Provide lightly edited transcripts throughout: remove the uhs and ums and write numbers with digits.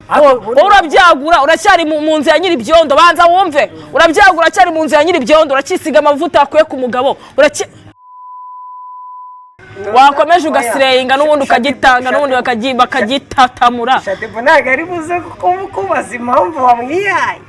Wowe urabyagura, uracyari mu nzu ya nyir'ibyondo. Banza wumve, urabyagura, uracyari mu nzu ya nyir'ibyondo, uracyisiga amavuta wakuye ku mugabo, uracyi wakomeje ugaslayinga n'ubundi ukagitanga n'ubundi bakagitatamura. Shaddyboo ntabwo ari buze kukubaza impamvu wamwihaye.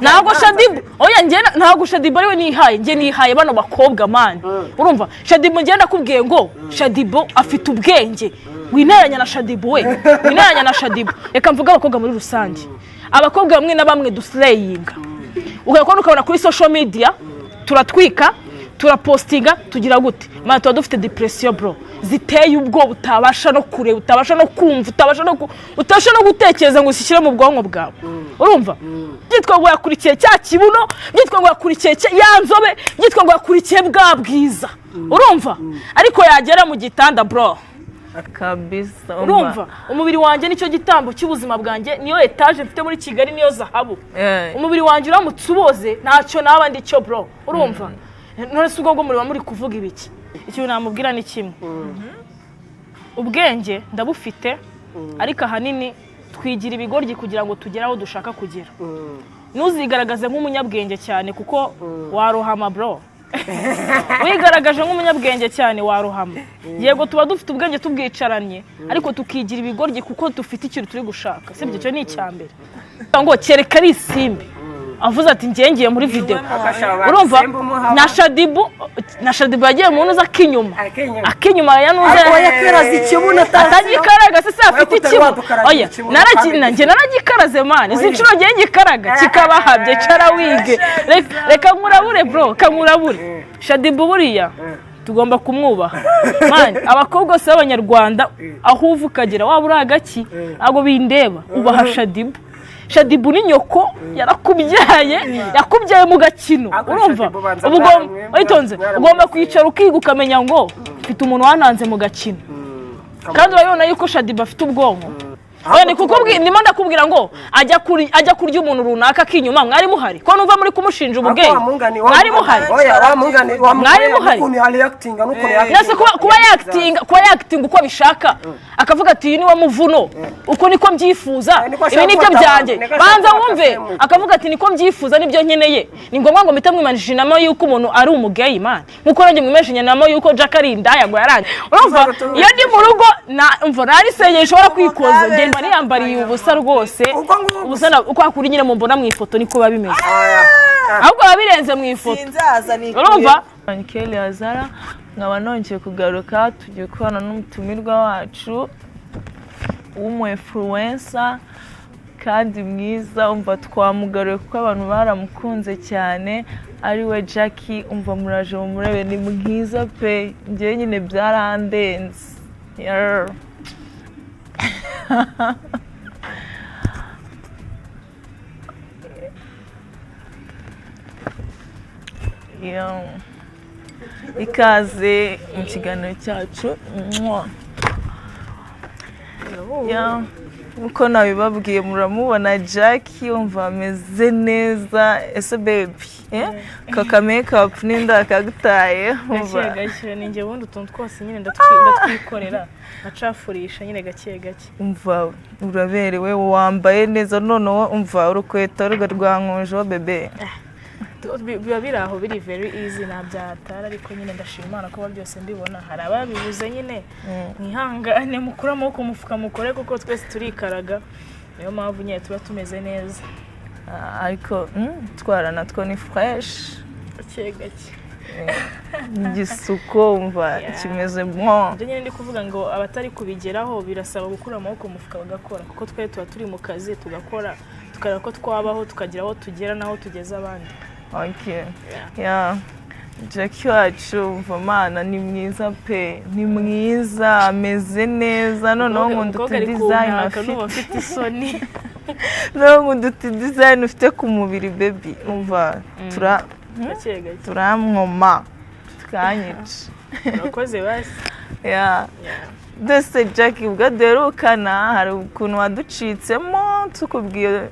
Ntabwo Shaddyboo, oya, njye ntabwo Shaddyboo ariwe nihaye, njye nihaye bano bakobwa, man. Urumva Shaddyboo, njye ndakubwiye ngo Shaddyboo afite ubwenge. Wineranya na Shaddyboo, we wineranya na Shaddyboo. Reka mvuge abakobwa muri rusange. Abakobwa bamwe na bamwe duslayinga, ugakora ukabona kuri social media turatwika, turapostinga, tugira gute, man, tuba dufite depression, bro, ziteye ubwoba, utabasha no kureba, utabasha no kumva, utabasha no gutekereza ngo ushyire mu bwonko bwawe. Urumva byitwa ngo yakurikiye cya kibuno, byitwa ngo yakurikiye ya nzobe, byitwa ngo yakurikiye bwa bwiza, urumva, ariko yagera mu gitanda, bro. Kabisa. Urumva, umubiri wanjye nicyo gitambo cy'ubuzima bwanjye, niyo etaje mfite muri Kigali, niyo zahabu. Umubiri wanjye uramutse uboze, ntacyo naba ndi cyo, bro. Urumva, none se ubwo bwo muri kuvuga ibiki? Ikintu namubwira ni kimwe: ubwenge ndabufite, ariko ahanini twigira ibigoryi kugira ngo tugere aho dushaka kugera. Ntuzigaragaze nk'umunyabwenge cyane kuko warohama, bro. Wigaragaje nk'umunyabwenge cyane warohama. Yego, tuba dufite ubwenge tubwicaranye, ariko tukigira ibigoryi kuko dufite ikintu turi gushaka, sibyo? Icyo ni icya mbere. Ngo kereka ari Isimbi avuze ati ngiye ngiye muri video, urumva, na Shaddyboo yagiye mu ntuza akinyuma. Akinyuma. Akinyuma ya nuza. Yakeraza ikibuno atazi. Atagikaraga se afite Oya, ikibuno? wadukaraga Oya. ikibuno kandi. Njye naragikaraze, man. Izi nshuro ngiye ngikaraga kikabahabye. Cara wige. Reka nkurabure, bro, kankurabure. Shaddyboo buriya tugomba kumwubaha, man. Abakobwa bose b'Abanyarwanda, aho uva ukagera, waba uri agaki, ntabwo bindeba, ubaha Shaddyboo. Shaddyboo ni nyoko, yarakubyaye, yakubyaye mu gakino. Ariko Urumva, Shaddyboo banza uba ugomba witonze, ugomba kwicara ukiga, ukamenya ngo mfite umuntu wananze mu gakino. Kandi urabibona yuko Shaddyboo afite ubwonko. Oya, ni kukubwira, ndimo ndakubwira ngo ajya kurya umuntu runaka akinyuma, mwari muhari? Ko numva muri kumushinja ubwenge, mwari muhari? Oya, wa mungani wa Mwari muhari? N'ukuntu yari actinga, n'ukuntu yactinga. Nese kuba yactinga uko abishaka, akavuga ati uyu ni wo muvuno, uko niko mbyifuza, Niko ibi ashaka nibyo gufata byanjye. abantu, niko ashaka Banza gufata wumve. fame. Akavuga ati niko mbyifuza, nibyo nkeneye. Ni ngombwa ngo mpite mwimanishije inama yuko umuntu ari umugeyi, man? Nkuko nanjye mwimanishije inama yuko Jack ari indaya ngo yarangiye. Urumva, iyo ndi mu rugo na mva nta n'isengeri nshobora kwikoza, ngenda niyambariye ubusa rwose. Ubwo ngubwo. Ubusa uko hakuri nyine mumbona mu ifoto niko biba bimeze, Oya. ahubwo biba birenze mu ifoto. Sinzaza ni Urumva. Kelly Azara, nkaba nongeye kugaruka. Tugiye kubana n'umutumirwa wacu w'umu influencer kandi mwiza. Umva, twamugaruye kuko abantu baramukunze cyane, ariwe Jackie. Umva, muraje mumurebe, ni mwiza pe, njyewe nyine byarandenze. Yeah. Yeah. Ikaze mu kiganiro cyacu. Mwah. Yeah. Nkuko nabibabwiye, muramubona Jackie, umva, ameze neza. Ese baby, eh? Kaka makeup n'inda kagutaye, umva. Gake gake, ni njye ubundi utuntu twose nyine ndatwikorera, nkacafurisha nyine gake gake. Umva, uraberewe, wambaye neza. Noneho umva urukweto rwe rwankujeho, bébé. Biba biri aho, biri very easy, nta byatara, ariko nyine ndashima Imana kuba byose mbibona. Hari ababibuze nyine, mwihangane, mukure amaboko mu mufuka mukore, kuko twese turikaraga, niyo mpamvu nyine tuba tumeze neza. Ah, ariko twara natwo ni fresh. Gake gake. Igisuko, umva, kimeze bon. Ibyo nyine ndi kuvuga ngo abatari kubigeraho birasaba gukura amaboko mu mufuka bagakora, kuko twe tuba turi mu kazi, tugakora, tukareba ko twabaho, tukagira aho tugera n'aho tugeza abandi. Okay. Yeah. Jackie wacu, umva, mana, ni mwiza pe, ni mwiza, ameze neza. Noneho nkunda Umukobwa ari utu design kuntaka n'ubu afite. Afite isoni. Noneho nkunda utu design ufite ku mubiri, baby. Umva, tura Gake gake. turamwoma tukanyica. Urakoze basi. Yeah. Mbese Jackie, ubwo duherukana hari ukuntu waducitsemo, tukubwiye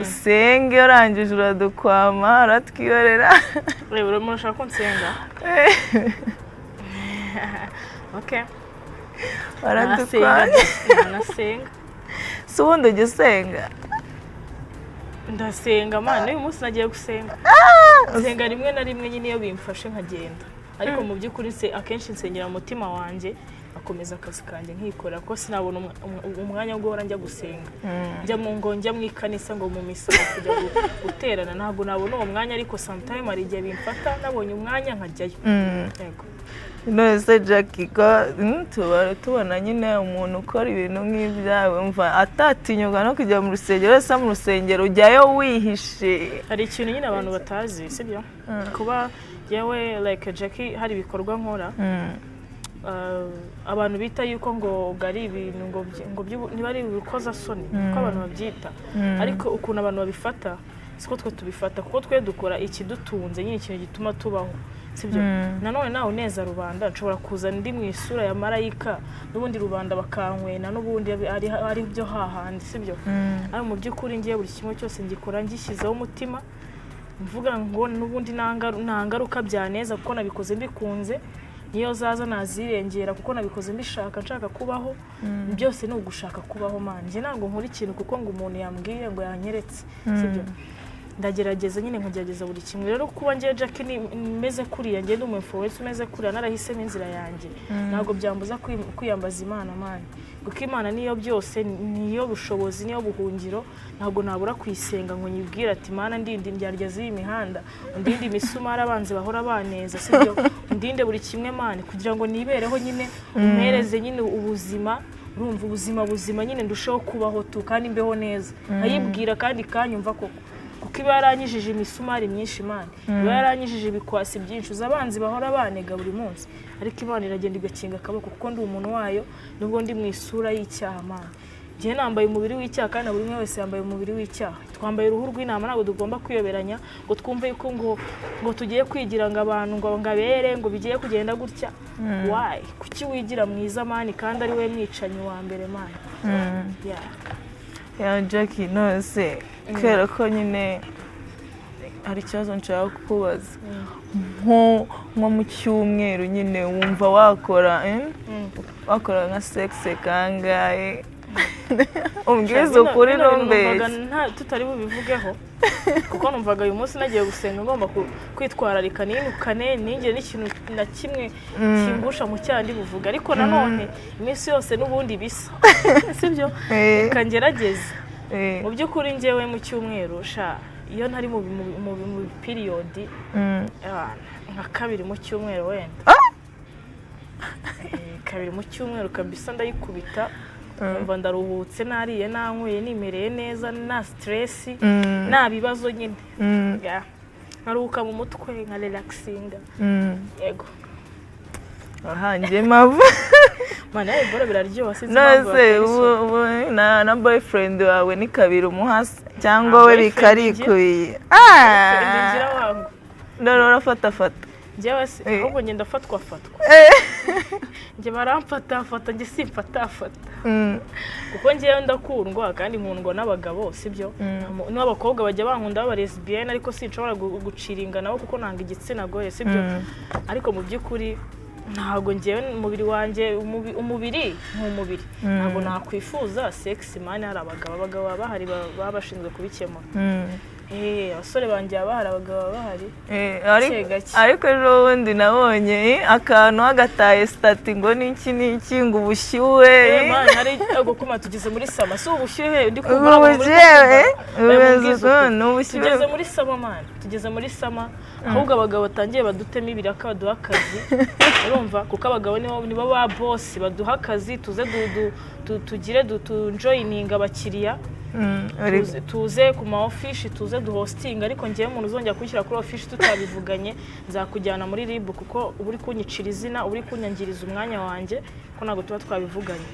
usenge, urangije uradukwama, uratwiyorera. Reba, urimo urashaka ko nsenga? Okay. Waradukwamye. Nasenga. Si ubundi ujya usenga? Ndasenga man, n'uyu munsi nagiye gusenga. Nsenga rimwe na rimwe nyine iyo bimfashe nkagenda, ariko mu by'ukuri se akenshi nsengera mu mutima wanjye, akomeza akazi kanjye nkikora, kuko sinabona umwanya wo guhora njya gusenga, njya mu ngo, njya mu ikanisa, ngo mu misa kujya guterana, ntabwo nabona uwo mwanya. Ariko sometime hari igihe bimfata nabonye umwanya nkajyayo. Yego. None se Jackie, ko tuba tubona nyine umuntu ukora ibintu nk'ibyawe, mva atatinyuka no kujya mu rusengero, ese mu rusengero ujyayo wihishe? Hari ikintu nyine abantu batazi, sibyo? Kuba yewe like Jackie hari ibikorwa nkora, abantu bita yuko ngo ari ibintu ngo niba ari urukozasoni, uko abantu babyita, ariko ukuntu abantu babifata siko twe tubifata, kuko twe dukora ikidutunze nyine, ikintu gituma tubaho, sibyo? Nanone nawe uneza rubanda, nshobora kuza ndi mu isura ya marayika, n'ubundi rubanda bakankwena, n'ubundi ari byo hahandi, sibyo? Ariko mu by'ukuri ngiye buri kimwe cyose ngikora ngishyizeho umutima, mvuga ngo n'ubundi nta ngaruka byaneza, kuko nabikoze mbikunze. Niyo zaza nazirengera, kuko nabikoze mbishaka, nshaka kubaho. Byose ni ugushaka kubaho man. Njye ntabwo nkora ikintu kuko ngo umuntu yambwiye, ngo yanyeretse, sibyo? Ndagerageza nyine, nkagerageza buri kimwe. Rero kuba ngiye Jackie meze kuriya, ngende umu influencer umeze kuriya, narahisemo inzira yanjye, ntabwo byambuza kwiyambaza Imana man, kuko Imana niyo byose, niyo bushobozi, niyo buhungiro. Ntabwo nabura kuyisenga ngo nyibwire ati: "Mana, ndinde indyarya z'iyi mihanda, undinde imisumari abanzi bahora baneza, sibyo? Undinde buri kimwe man, kugira ngo nibereho nyine, umpereze nyine ubuzima, urumva, ubuzima buzima nyine, ndusheho kubaho tu kandi mbeho neza." Nkayibwira kandi ikanyumva koko, kuko iba yaranyijije imisumari myinshi Imana, iba yaranyijije ibikwasi byinshi, uzi abanzi bahora banega buri munsi, ariko Imana iragenda igakinga akaboko, kuko ndi umuntu wayo nubwo ndi mu isura y'icyaha man. Njyewe nambaye umubiri w'icyaha, kandi na buri umwe wese yambaye umubiri w'icyaha. Twambaye uruhu rw'intama. Ntabwo tugomba kwiyoberanya ngo twumve yuko ngo tugiye kwigira ngo abantu ngo abere, ngo bigiye kugenda gutya. Why? Kuki wigira mwiza man kandi ari we mwicanyi wa mbere man? Yeah. Ya Jackie, none se kubera ko nyine hari ikibazo nshaka kukubaza, nko mu cyumweru nyine wumva wakora, eh? Wakora nka sex kangahe? Umbwize ukuri. Bino bintu numvaga Ntumbeshye. Tutari bubivugeho, kuko numvaga uyu munsi nagiye gusenga ngomba kwitwararika, ninukane ningire n'ikintu na kimwe kingusha mu cyaha ndi buvuge. Ariko nanone iminsi yose n'ubundi bisa, sibyo? Eh. Reka ngerageze. Eh, mu by'ukuri njyewe mu cyumweru sha, iyo ntari mu period, nka kabiri mu cyumweru wenda. Kabiri mu cyumweru kabisa ndayikubita, nkumva ndaruhutse, nariye, nanyweye, nimereye neza, nta stress, nta bibazo nyine. Yeah. Nkaruhuka mu mutwe, nka relaxinga. Yego. Aha njye mpamvu Mana, iboro biraryoha, sinzi impamvu none batera ubu isoni. Ubu na boyfriend wawe ni kabiri umuhasi cyangwa Nta we boyfriend. Bikarikuye? Boyfriend ngira wangu. None urafatafata? Njyewe se? Eh. Ahubwo ngenda fatwa fatwa. Njye baramfatafata, njye simfatafata, kuko njyewe ndakundwa kandi nkundwa n'abagabo, sibyo? N'abakobwa bajya bankunda baba lesbienne, ariko sinshobora guciringa nabo kuko nanga igitsina gore, sibyo? Ariko mu by'ukuri ntabwo njyewe umubiri wanjye, umubiri ni umubiri, ntabwo nakwifuza sex man hari abagabo. Abagabo baba bahari, baba bashinzwe kubikemura. Abasore banjye baba bahari, abagabo baba bahari. Gake gake. Ariko ejo bundi nabonye akantu hagataye status ngo niki niki, ngo ubushyuhe. Man, hari ego kuma tugeze muri summer, si ubushyuhe ndi kumva Ubu ntabwo muri bushyuhe, kumva. Oya, umeze mubwize ukuntu, ukuri. ni ubushyuhe. Tugeze muri summer man, tugeze muri summer. Ahubwo abagabo batangiye badutemo ibiraka, baduha akazi, urumva, kuko abagabo nibo ba boss, baduha akazi tuze tugire tujoyininga abakiriya. Tuze ku ma ofishi, tuze duhostinga. Ariko ngewe umuntu uzongera kunshyira kuri ofishi tutabivuganye, nzakujyana muri RIB, kuko uba uri kunyicira izina, uba uri kunyangiriza umwanya wanjye, ko ntabwo tuba twabivuganye.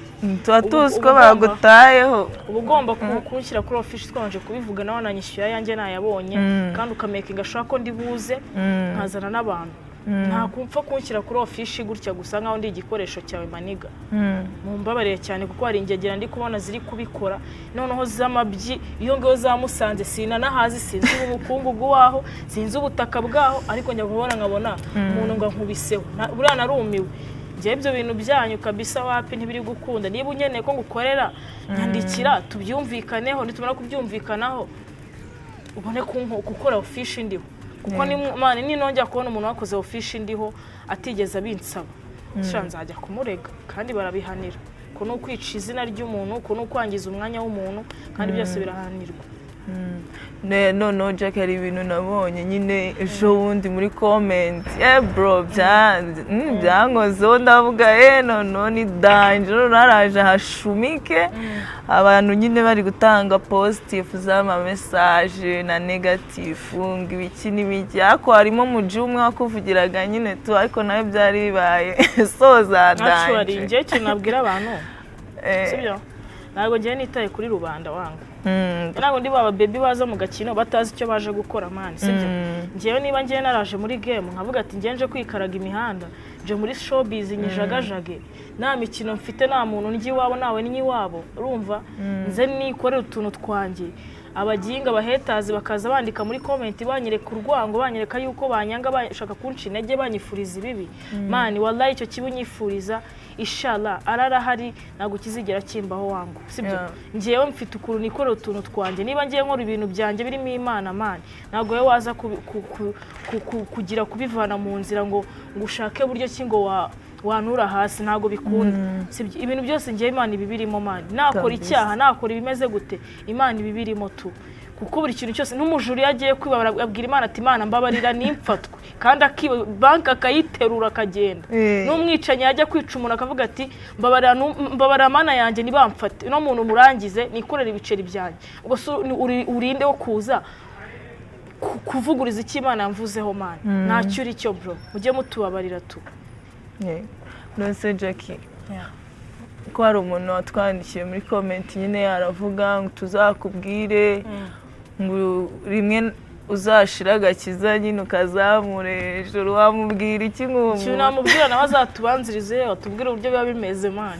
Tuba tuzi ko uba ugomba- bagutayeho. Uba ugomba kunshyira kuri ofishi twabanje kubivuga, nawe nanyishyura ayanjye nayabonye, kandi ukamakinga sure ko ndi buze, nkazana n'abantu. Nta kumfa kunshyira kuri ofishi gutya gusa nkaho ndi igikoresho cyawe, my nigga. Mumbabarire cyane, kuko hari ingegera ndi kubona ziri kubikora noneho z'amabyi. Iyo ngiyo za Musanze sinanahazi, sinzi ubukungugu waho, sinzi ubutaka bwaho, ariko njya kubona nkabona umuntu ngo ankubiseho. Buriya narumiwe. Njyewe ibyo bintu byanyu kabisa wapi, ntibiri gukunda. Niba unkeneye ko ngukorera, nyandikira tubyumvikaneho. Nitumara kubyumvikanaho, ubone gukora official ndiho, kuko ni man, ninongera kubona umuntu wakoze official ndiho atigeze abinsaba, sha nzajya kumurega, kandi barabihanira. Ko ni ukwica izina ry'umuntu, ko ni ukwangiza umwanya w'umuntu, kandi byose birahanirwa. Noneho Jack, hari ibintu nabonye nyine ejo bundi muri comment, bro, byankozeho, ndavuga noneho ni danger. Noneho haraje hashumike abantu nyine bari gutanga positive z'ama message na negative, ngo ibiki n'ibiki, ariko harimo muji umwe wakuvugiraga nyine tu, ariko nawe byari bibaye so za Actually, danger. Njyewe ikintu nabwira abantu, sibyo, ntabwo ngewe nitaye kuri rubanda wanga. Ntabwo ndi baba baby baza mu gakino batazi icyo baje gukora, man, sibyo? Ngewe niba ngewe naraje muri game nkavuga ati ngewe nje kwikaraga imihanda, nje muri showbiz nyijagajage, nta mikino mfite, nta muntu ndya iwabo, nawe ndya iwabo, urumva, nze nikorere utuntu twanjye, abaginga abahetazi bakaza bandika muri comment, banyereka urwango, banyereka yuko banyanga, bashaka kunca intege, banyifuriza ibibi, man, wallahi icyo kibi unyifuriza, inshallah ararahari, ntabwo kizigera kimbaho wangu, sibyo? Yeah. Ngewe mfite ukuntu nikorera utuntu twanjye. Niba ngiye nkora ibintu byanjye birimo Imana, man, ntabwo wowe waza kugira kubivana mu nzira ngo ushake buryo ki ngo wanura hasi, ntabwo bikunda, sibyo? Ibintu byose ngewe Imana iba ibirimo, man. Nakora Kabisa. icyaha, nakora ibimeze gute, Imana iba ibirimo tu, kuko buri kintu cyose, n'umujura iyo agiye kwiba abwira Imana ati: "Imana mbabarira nimfatwe", kandi akiba banki akayiterura akagenda. N'umwicanyi yajya kwica umuntu akavuga ati: "Mbabarira, mbabarira Mana yanjye, ntibamfate, uno muntu murangize nikorere ibiceri byanjye." Ubwo se urinde wo kuza kuvuguriza icyo Imana yamvuzeho, man? Ntacyo uri cyo, bro, mujye mutubabarira tu. Yeah. None se Jackie, ko hari umuntu watwandikiye muri comment nyine yaravuga ngo tuzakubwire ngo rimwe uzashira agakiza nyine ukazamure hejuru, wamubwira iki nk'uwo Ikintu muntu? namubwira, nawe azatubanzirize atubwire uburyo biba bimeze, man.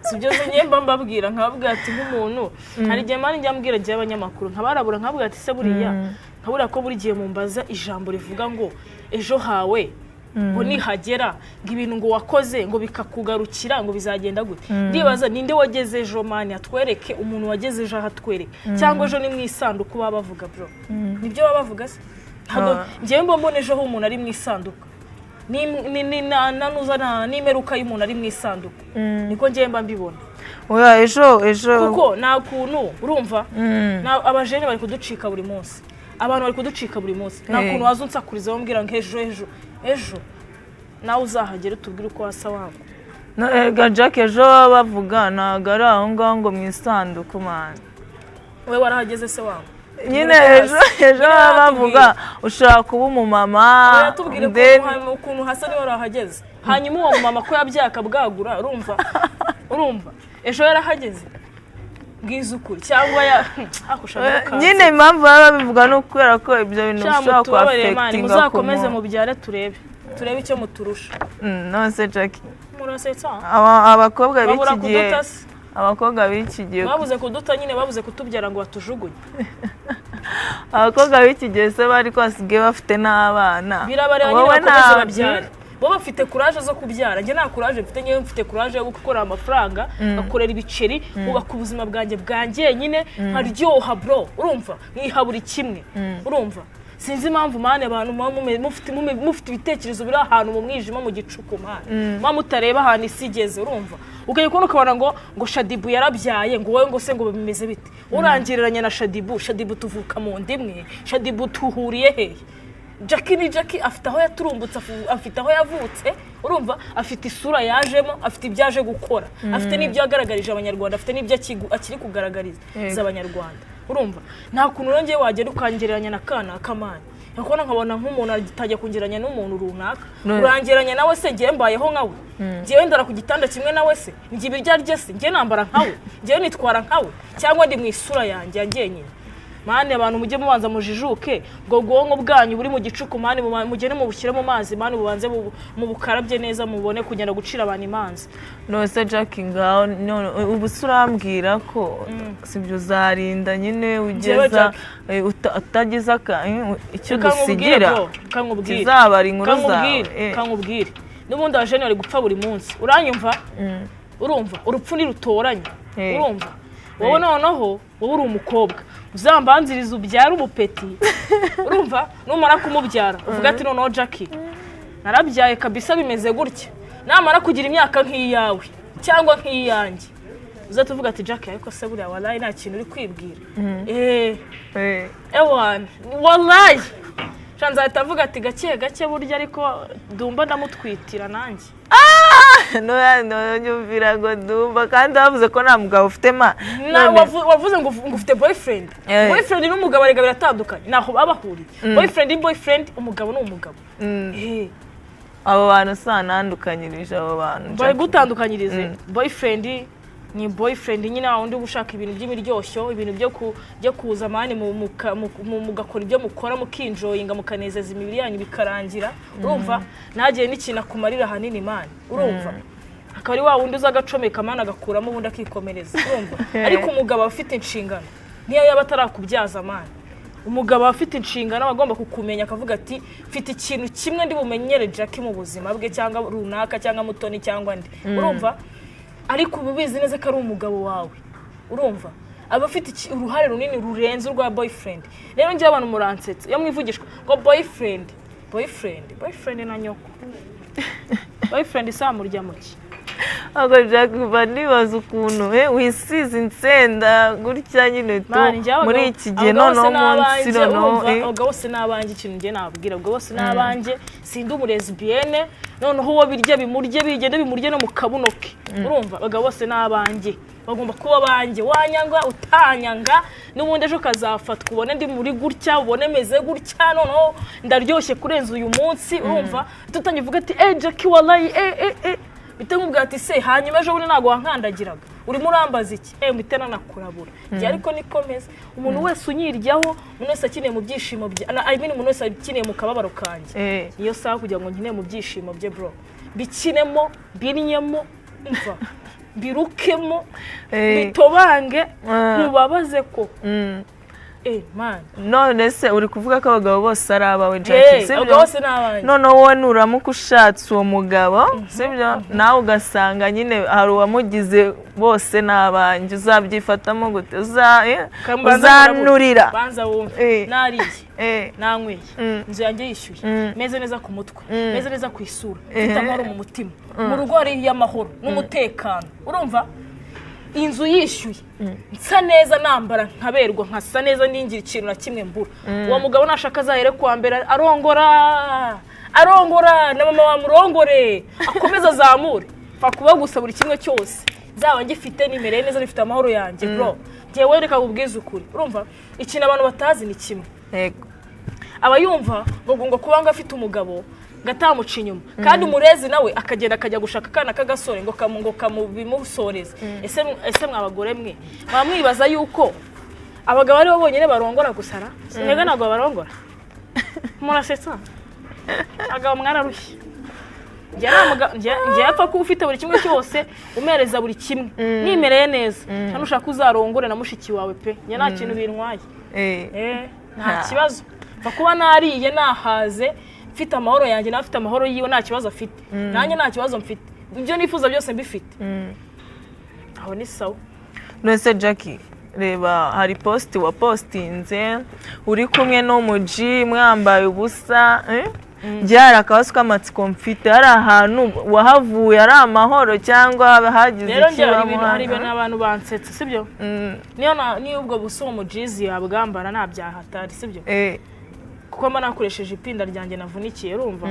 Si byo se? Njye mba mbabwira, nkababwira ati nk'umuntu, hari igihe, man, njya mbwira igihe abanyamakuru nkabarabura, nkababwira ati: "Se buriya nkabura ko buri gihe mumbaza ijambo rivuga ngo ejo hawe ngo nihagera, ngo ibintu ngo wakoze ngo bikakugarukira, ngo bizagenda gute?" Ndibaza ninde wageze ejo, man? Atwereke umuntu wageze ejo, ahatwereke. Cyangwa ejo ni mu isanduku baba bavuga, bro? Nibyo baba bavuga se? Ntabwo njyewe mba mbona ejo h'umuntu ari mu isanduku. Ni- ni- na- nanuza na- n'imperuka y'umuntu ari mu isanduku, niko njyewe mba mbibona. Oya, ejo ejo. Kuko nta kuntu, urumva, abajene bari kuducika buri munsi, abantu bari kuducika buri munsi, nta kuntu waza unsakuriza wambwira ngo ejo ejo ejo. Nawe uzahagere utubwire uko wasa wangu. No, erega Jack, ejo baba bavuga ntabwo ari aho ngaho ngo mu isanduku, man. Wowe warahageze se wangu? Nyine ejo ejo baba bavuga ushobora kuba umumama. Tubwire ukuntu hasa niba warahageze. Hanyuma uwo mumama ko yabyaye akabwagura, urumva ejo yarahageze? Bwiza ukuri cyangwa ya ako ushaka ukanze. Nyine impamvu baba babivuga ni ukubera ko ibyo bintu Sha, bishobora mutubabarire, man, kuaffectinga ku muzakomeze muntu. Mubyare turebe icyo muturusha. None se Jack, Murasetsa. abakobwa Babura b'iki gihe, kuduta se? abakobwa b'iki gihe, Babuze kuduta nyine, babuze kutubyara ngo batujugunye. Abakobwa b'iki gihe se bari ko basigaye bafite n'abana, Birabareba nyine, wowe bakomeze babyare. Bo bafite courage zo kubyara, njye nta courage mfite. Ngewe mfite courage yo gukora amafaranga, ngakorera ibiceri, nkubaka ubuzima bwanjye bwa njyenyine, nkaryoha, bro, urumva, nkiha buri kimwe, urumva. Sinzi impamvu, man, abantu muba mufite ibitekerezo biri ahantu mu mwijima, mu gicuku, man, muba mutareba ahantu isi igeze, urumva. Ukajya kubona ukabona ngo Shaddyboo yarabyaye, ngo wowe ngo se ngo bimeze bite? Urangiriranye na Shaddyboo? Shaddyboo tuvuka mu nda imwe? Shaddyboo tuhuriye hehe? Jackie ni Jackie, afite aho yaturumbutse, afite aho yavutse, urumva, afite isura yajemo, afite ibyo aje gukora, afite n'ibyo yagaragarije Abanyarwanda, afite n'ibyo akiri kugaragariza Abanyarwanda, urumva. Nta kuntu rero ngewe wagenda ukangereranya na kanaka, man. Nkabona nk'umuntu atajya kungereranya n'umuntu runaka. Urangereranya nawe se? Ngewe mbayeho nkawe? Ngewe ndara ku gitanda kimwe nawe se? Njye ibiryo arya se? Ngewe nambara nkawe? Ngewe nitwara nkawe? Cyangwa ndi mu isura yanjye ya njyenyine? Man, abantu mujye mubanza mujijuke. Ubwo bwonko bwanyu buri mu gicuku, man, mugende mubushyire mu mazi, man, bubanze mubukarabye neza, mubone kugenda gucira abantu imanza. None se Jack, ngaho none ubu se urambwira ko sibyo, uzarinda nyine Njyewe ugeza Jack. utagize icyo Reka nkubwire, udusigira bro, reka nkubwire. kizabara inkuru Reka zawe. nkubwire, reka nkubwire. N'ubundi abajene bari gupfa buri munsi, uranyumva? Urumva, urupfu ntirutoranya. Urumva, wowe noneho wowe uri umukobwa, uzambanziriza ubyare umupeti. Urumva, numara kumubyara uvuga ati: "Noneho Jackie narabyaye kabisa, bimeze gutya." Namara kugira imyaka nk'iyawe cyangwa nk'iyanjye, uzahita uvuga ati: "Jackie, ariko se buriya walayi nta kintu uri kwibwira?" Ewana, walayi sha, nzahita mvuga ati: "Gake gake burya, ariko Dumba ndamutwitira nanjye." None nyumvira ngo Ndumva kandi bavuze ko nta mugabo ufite ma. Wavuze ngo ufite boyfriend. Boyfriend n'umugabo erega biratandukanye, ntaho baba bahuriye. Boyfriend ni boyfriend, umugabo ni umugabo. Abo bantu sanandukanyirije abo bantu, Bari Jackie. gutandukanyirize. Boyfriend ni boyfriend nyine, wa wundi uba ushaka ibintu by'imiryoshyo, ibintu byo kuza man mugakora ibyo mukora, mukinjoyinga, mukanezeza imibiri yanyu, bikarangira. Urumva, ntagire n'ikintu akumarira ahanini man. Urumva, akaba ari wa wundi uza agacomeka man, agakuramo, ubundi akikomereza. Urumva, ariko umugabo aba afite inshingano, niyo yaba atarakubyaza man. Umugabo aba afite inshingano, aba agomba kukumenya, akavuga ati: "Mfite ikintu kimwe ndi bumenyere Jackie mu buzima bwe, cyangwa runaka, cyangwa Mutoni, cyangwa ndi." Urumva, ariko uba ubizi neza ko ari umugabo wawe. Urumva, aba afite uruhare runini rurenze urwa boyfriend. Rero njyewe abantu muransetsa iyo mwivugishwa ngo boyfriend, boyfriend, boyfriend na nyoko. Boyfriend isamurya muki? Ahubwo Jack, mba nibaza ukuntu wisize insenda gutya nyine tu Man, njyewe muri iki gihe, abagabo noneho bose ni munsi abanjye, noneho urumva, abagabo bose ni abanjye. Ikintu njye nababwira, abagabo bose ni abanjye. Sindi umulesbienne. Noneho uwo birya bimurye, bigende bimurye no mu kabuno ke. Urumva, abagabo bose ni abanjye, bagomba kuba abanjye. Wanyanga utanyanga, n'ubundi ejo kazafatwa, ubone ndi muri gutya, ubone meze gutya, noneho ndaryoshye kurenza uyu munsi. Urumva, tutangiye uvuga ati: "Eh, Jackie, wallahi, eh eh eh." Mpite nkubwira ati: "Se hanyuma ejo bundi ntabwo wankandagiraga? Urimo urambaza iki?" Mpite nanakurabura njye. Ariko niko meze. Umuntu wese unyiryaho, umuntu wese akeneye mu byishimo bye, I mean, umuntu wese akeneye mu kababaro kanjye, niyo saha kugira ngo nkeneye mu byishimo bye, bro, bikinemo, binyemo, mva mbirukemo, bitobange, nkubabaze ko man. None se uri kuvuga ko abagabo bose ari abawe, Jackie, sibyo? Abagabo bose ni abanjye. Noneho wowe nuramuka ushatse uwo mugabo, sibyo, nawe ugasanga nyine hari uwamugize bose ni abanjye, uzabyifatamo gute? Uzanurira? Banza wumve. Nariye, nanyweye, inzu yanjye yishyuye, meze neza ku mutwe, meze neza ku isura, mfite amahoro mu mutima, mu rugo hariyo amahoro n'umutekano. Urumva, inzu yishyuye, nsa neza, nambara nkaberwa, nkasa neza, ningira ikintu na kimwe mbura, uwo mugabo nashaka azahere kuwa mbere arongora, arongora na mama wamurongore, akomeze azamure. Pfa kuba gusa buri kimwe cyose nzaba ngifite, nimereye neza, nifite amahoro yanjye, bro. Njyewe reka nkubwize ukuri. Urumva, ikintu abantu batazi ni kimwe. Aba yumva ngo kuba ngo afite umugabo ngo atamuca inyuma, kandi umurezi nawe akagenda akajya gushaka akana k'agasore ngo kamubimusoreze. Ese mwa bagore mwe, mwaba mwibaza yuko abagabo aribo bonyine barongora gusara? Mwebwe ntabwo babarongora? Murasetsa. Abagabo mwararushye. Njye yapfa kuba ufite buri kimwe cyose, umereza buri kimwe, nimereye neza, cyangwa ushaka uzarongore na mushiki wawe pe, njye nta kintu bintwaye. Nta kibazo. Mfa kuba nariye, nahaze, mfite amahoro yanjye, nawe afite amahoro yiwe, nta kibazo afite, nanjye nta kibazo mfite, ibyo nifuza byose mbifite, aho ni sawa. None se Jackie, reba, hari post wapostinze uri kumwe n'umuji mwambaye ubusa, eh? Njye hari akabazo k'amatsiko mfite: hari ahantu wahavuye ari amahoro, cyangwa hagize Rero njye hari ikibamo? ibintu, hari ibintu Hano? abantu bansetse, sibyo? Niyo niyo ubwo busa uwo mujizi yabwambara, nta byaha atari, sibyo? Kuko mba nakoresheje ipinda ryanjye navunikiye. Urumva,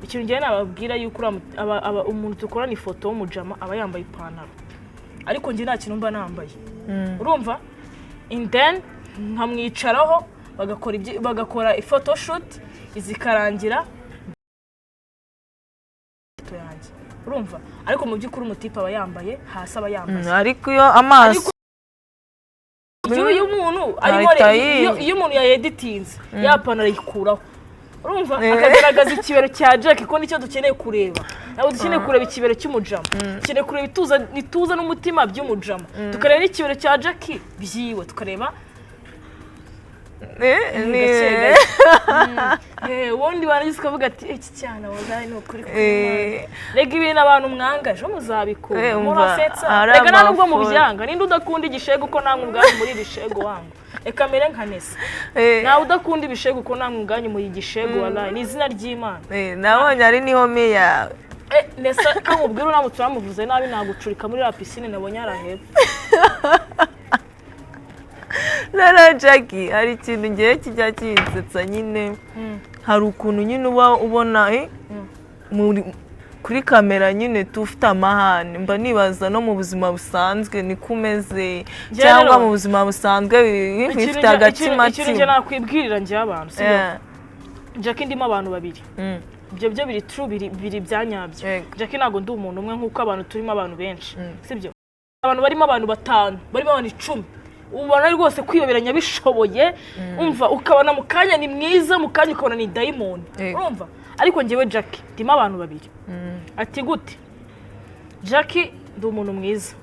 ikintu ngiye nababwira yuko umuntu dukorana ifoto w'umujama aba yambaye ipantaro, ariko njye nta kintu mba nambaye. Urumva, and then nkamwicaraho, bagakora photoshoot, zikarangira ifoto yanjye. Urumva, ariko mu by'ukuri umutipe aba yambaye hasi, aba yambaye. Ariko iyo amaso Iyo umuntu arimo Ahita iyo umuntu yayeditinze, ya pantaro ayikuraho, urumva, akagaragaza ikibero cya Jack, ko nicyo dukeneye kureba. Ntabwo dukeneye kureba ikibero cy'umujama, dukeneye kureba ituza n'umutima by'umujama, tukareba n'ikibero cya Jack byiwe, tukareba. Gake gake. Ubundi warangiza ukavuga ati iki cyana wallahi ni ukuri kw'Imana. Rega ibintu abantu mwanga ejo muzabikunda. Umva, Murasetsa. ari Rega nta nubwo amafoto. mubyanga, ninde udakunda igishegu ko namwe ubwanyu muri ibishegu wangu? Reka mere nka Nesa. Nawe udakunda ibishegu ko namwe ubwanyu muri igishegu, wallahi ni izina ry'Imana. Nabonye ari n'ihome yawe. Nesa ko mubwira, uramutse uramuvuze nabi nagucurika muri la piscine nabonye hariya hepfo. Noneho Jackie, hari ikintu ngiye kijya kinsetsa nyine. Hari ukuntu nyine uba ubona kuri kamera nyine ufite amahane, mba nibaza no mu buzima busanzwe niko umeze, Njye cyangwa rero- mu buzima busanzwe Ikintu bifite ikintu njye agatima. nakwibwirira njye abantu, sibyo? Jackie, ndimo abantu babiri. Ibyo byo biri true, biri byanyabyo. Jackie, ntabwo ndi umuntu umwe nk'uko abantu turimo abantu benshi, sibyo? Abantu barimo abantu batanu, barimo abantu 10, ubona rwose kwiyoberanya bishoboye. Umva, ukabona mu kanya ni mwiza, mu kanya ukabona ni dayimoni. Urumva, ariko njyewe Jackie ndimo abantu babiri. Ati gute? Jackie, ndi umuntu mwiza.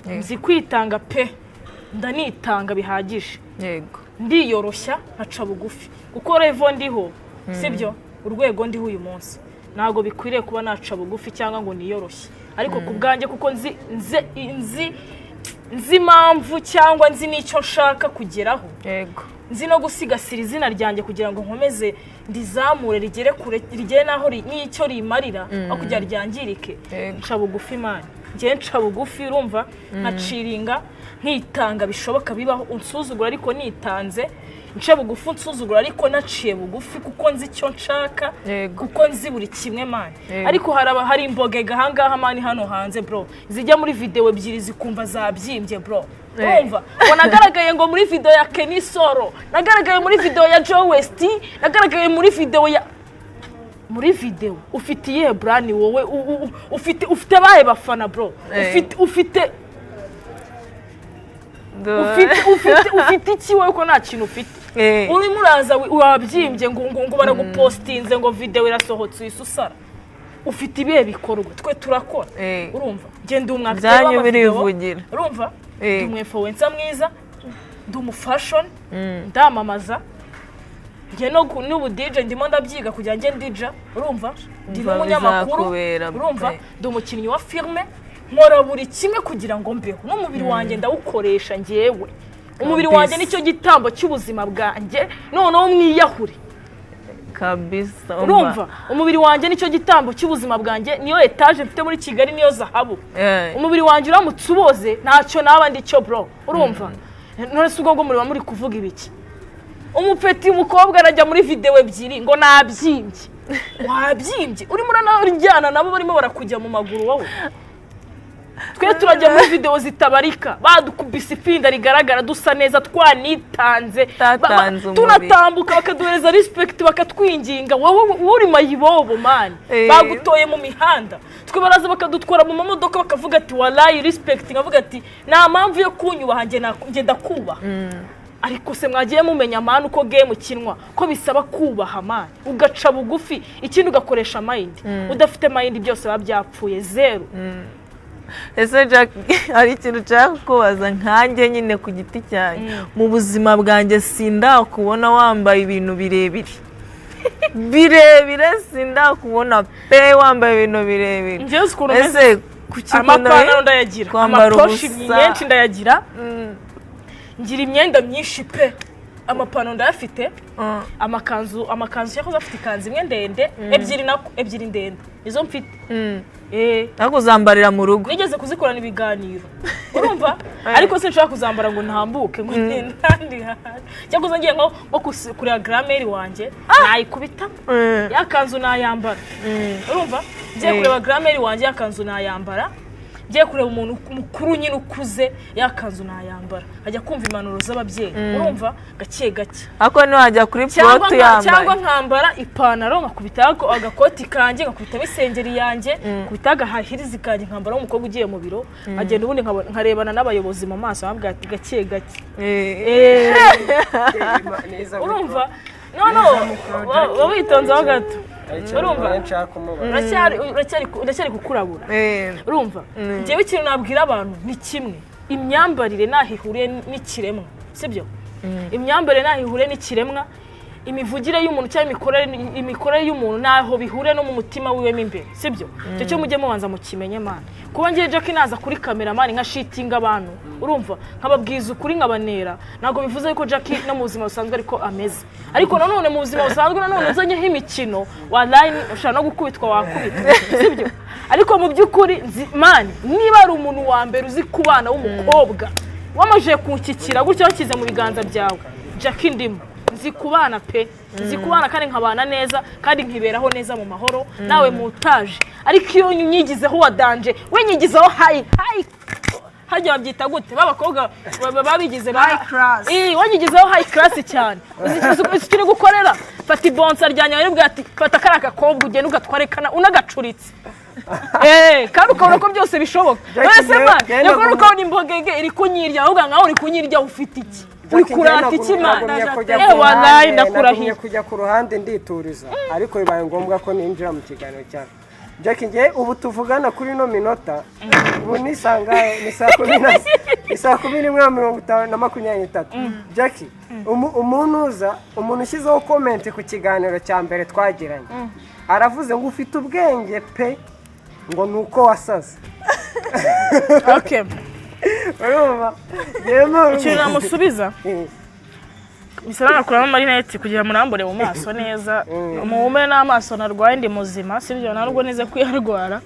Nzi kwitanga pe, ndanitanga bihagije. Ndiyoroshya, nkaca bugufi, kuko level ndiho, sibyo, urwego ndiho uyu munsi ntabwo bikwiriye kuba naca bugufi cyangwa ngo niyoroshye, ariko ku bwanjye, kuko nzi impamvu cyangwa nzi n'icyo nshaka kugeraho, nzi no gusigasira izina ryanjye kugira ngo nkomeze ndizamure rigere kure, rigere n'aho n'icyo rimarira, aho kugira ryangirike. Nca bugufi man, njye nca bugufi, urumva, nkaciringa, nkitanga bishoboka bibaho. Unsuzugura ariko nitanze, nce bugufi, unsuzugura ariko naciye bugufi, kuko nzi icyo nshaka, kuko nzi buri kimwe man. Ariko hari imbogega ahangaha man, hano hanze bro, zijya muri videwo ebyiri zikumva zabyimbye bro. Urumva ngo nagaragaye ngo muri video ya Kenny Solo, nagaragaye muri video ya Joe West, nagaragaye muri video ya, muri video ufite iyihe brand wowe? Ufite abahe bafana bro? Ufite ufite iki wowe, ko nta kintu ufite? Urimo uraza wabyimbye ngo baragupostinze ngo video irasohotse, uhise usara. Ufite ibihe bikorwa? Twe turakora. Urumva, njye ndi umu acteur Byanyu w'amavideo. birivugira. Urumva, ndi umu influencer mwiza, ndi umu fashion, ndamamaza njye no n'ubu DJ ndimo ndabyiga kugira ngo njye ndija. Urumva, ndi Umva, n'umunyamakuru. bizakubera Urumva, pe. ndi umukinnyi wa filime, nkora buri kimwe kugira ngo mbeho, n'umubiri wanjye ndawukoresha njyewe. Umubiri wanjye nicyo gitambo cy'ubuzima bwanjye, noneho mwiyahure. Kabisa, umva. Urumva, umubiri wanjye nicyo gitambo cy'ubuzima bwanjye, niyo etaje mfite muri Kigali, niyo zahabu. Umubiri wanjye uramutse uboze ntacyo naba ndicyo bro. Urumva, none se ubwo bwo muriba muri kuvuga ibiki? Umupeti, umukobwa arajya muri videwo ebyiri ngo nabyimbye. Wabyimbye urimo uranaryana nabo barimo barakujya mu maguru wowe. Twe turajya muri videwo zitabarika, badukubise ipinda rigaragara, dusa neza, twanitanze, Tatanze umubiri. Tunatambuka bakaduhereza respect, bakatwinginga. Wowe wowe uri mayibobo man. Bagutoye mu mihanda, twe baraza bakadutwara mu mamodoka, bakavuga ati walayi respect, nkavuga ati nta mpamvu yo kunyubaha, njye ndakubaha. Ariko se mwagiye mumenya man uko game ukinwa, ko bisaba kubaha man, ugaca bugufi, ikindi ugakoresha mind. Udafite mind byose biba byapfuye, zeru. Ese Jack, hari ikintu nshaka kukubaza nkanjye nyine ku giti cyanjye. Mu buzima bwanjye sindakubona wambaye ibintu birebire birebire, sindakubona pe wambaye ibintu birebire. Njyewe uzi ukuntu meze? Ese kuki ukunda Amapantaro ndayagira, kwambara amaposhi ubusa? menshi ndayagira, ngira imyenda myinshi pe. Amapantaro ndayafite, amakanzu yakoze afite ikanzu imwe ndende, ebyiri nako, ebyiri ndende izo mfite. Ariko uzambarira mu rugo? Nigeze kuzikorana ibiganiro, urumva, ariko sinshobora kuzambara ngo ntambuke ngo ngende ahandi hantu. Cyangwa ngiye nko kureba grand-mère wanjye nayikubita ya kanzu nayambara. Urumva, ngiye kureba grand-mère wanjye ya kanzu nayambara, ngiye kureba umuntu mukuru nyine ukuze ya kanzu nayambara, ajya kumva impanuro z'ababyeyi, urumva, gake gake. Ariko ntiwajya kuri Cyangwa porote cyangwa yambaye? Nkambara ipantaro, nkakubitaho agakoti kanjye, nkakubitamo isengeri yanjye, nkakubitaho agahahirizi kanjye, nkambara nk'umukobwa ugiye mu biro, nkagenda, ubundi nkarebana n'abayobozi mu maso, nkababwira ati gake gake. Urumva, no no wowe witonzeho gato, urumva, uracyari kukurabura. Urumva, njyewe ikintu nabwira abantu ni kimwe: imyambarire ntaho ihuriye n'ikiremwa, sibyo? Imyambarire ntaho ihure n'ikiremwa, imivugire y'umuntu cyangwa imikorere y'umuntu ntaho bihure no mu mutima wiwe mo imbere, sibyo? Icyo cyo mujye mubanza mukimenye, man. Kuba ngiye Jackie naza kuri camera, man, nka shitinga abantu, urumva, nkababwiza ukuri, nkabanera, ntabwo bivuze yuko Jackie no mu buzima busanzwe ariko ameze. Ariko nanone mu buzima busanzwe nanone uzanyeho imikino, wallahi ushobora no gukubitwa, wakubitwa, sibyo? Ariko mu by'ukuri man, niba ari umuntu wa mbere uzi kubana w'umukobwa wamajije kunshyikira gutya, washyize mu biganza byawe Jackie, ndimo nzi kubana pe, nzi kubana kandi nkabana neza kandi nkiberaho neza mu mahoro nawe mutaje. Ariko iyo nyigizeho wa danger, we nyigizeho high high, hajya babyita gute b'abakobwa babigize ba High class. Eh, wanyigizeho high class cyane. Uzi icyo uri gukorera? Fata ibonsa rya nyawe uri ati fata kariya gakobwa ugende ugatware kana unagacuritse. Eh, kandi ukabona ko byose bishoboka. Jackie, Wese man, yakora ukabona imbogege iri kunyirya, ahubwo nkaho uri kunyirya ufite iki? Uri kurata iki, man? Eh, wallahi ndakurahiye. Nagumye kujya ku ruhande ndituriza, ariko bibaye ngombwa ko ninjira mu kiganiro cyawe. Jackie, ngewe ubu tuvugana kuri ino minota, ubu ni saa ngahe? Ni saa kumi na ni 11:50 na 23. Jackie, umuntu uza, umuntu ushyizeho comment ku kiganiro cya mbere twagiranye, aravuze ngo ufite ubwenge pe, ngo ni uko wasaze. Okay. Urumva? Ngewe Ikintu namusubiza, bisa nakuramo amarineti kugira ngo murambure mu maso neza, muhume n'amaso. Narwaye ndi muzima, sibyo? Ntabwo nize kuyarwara.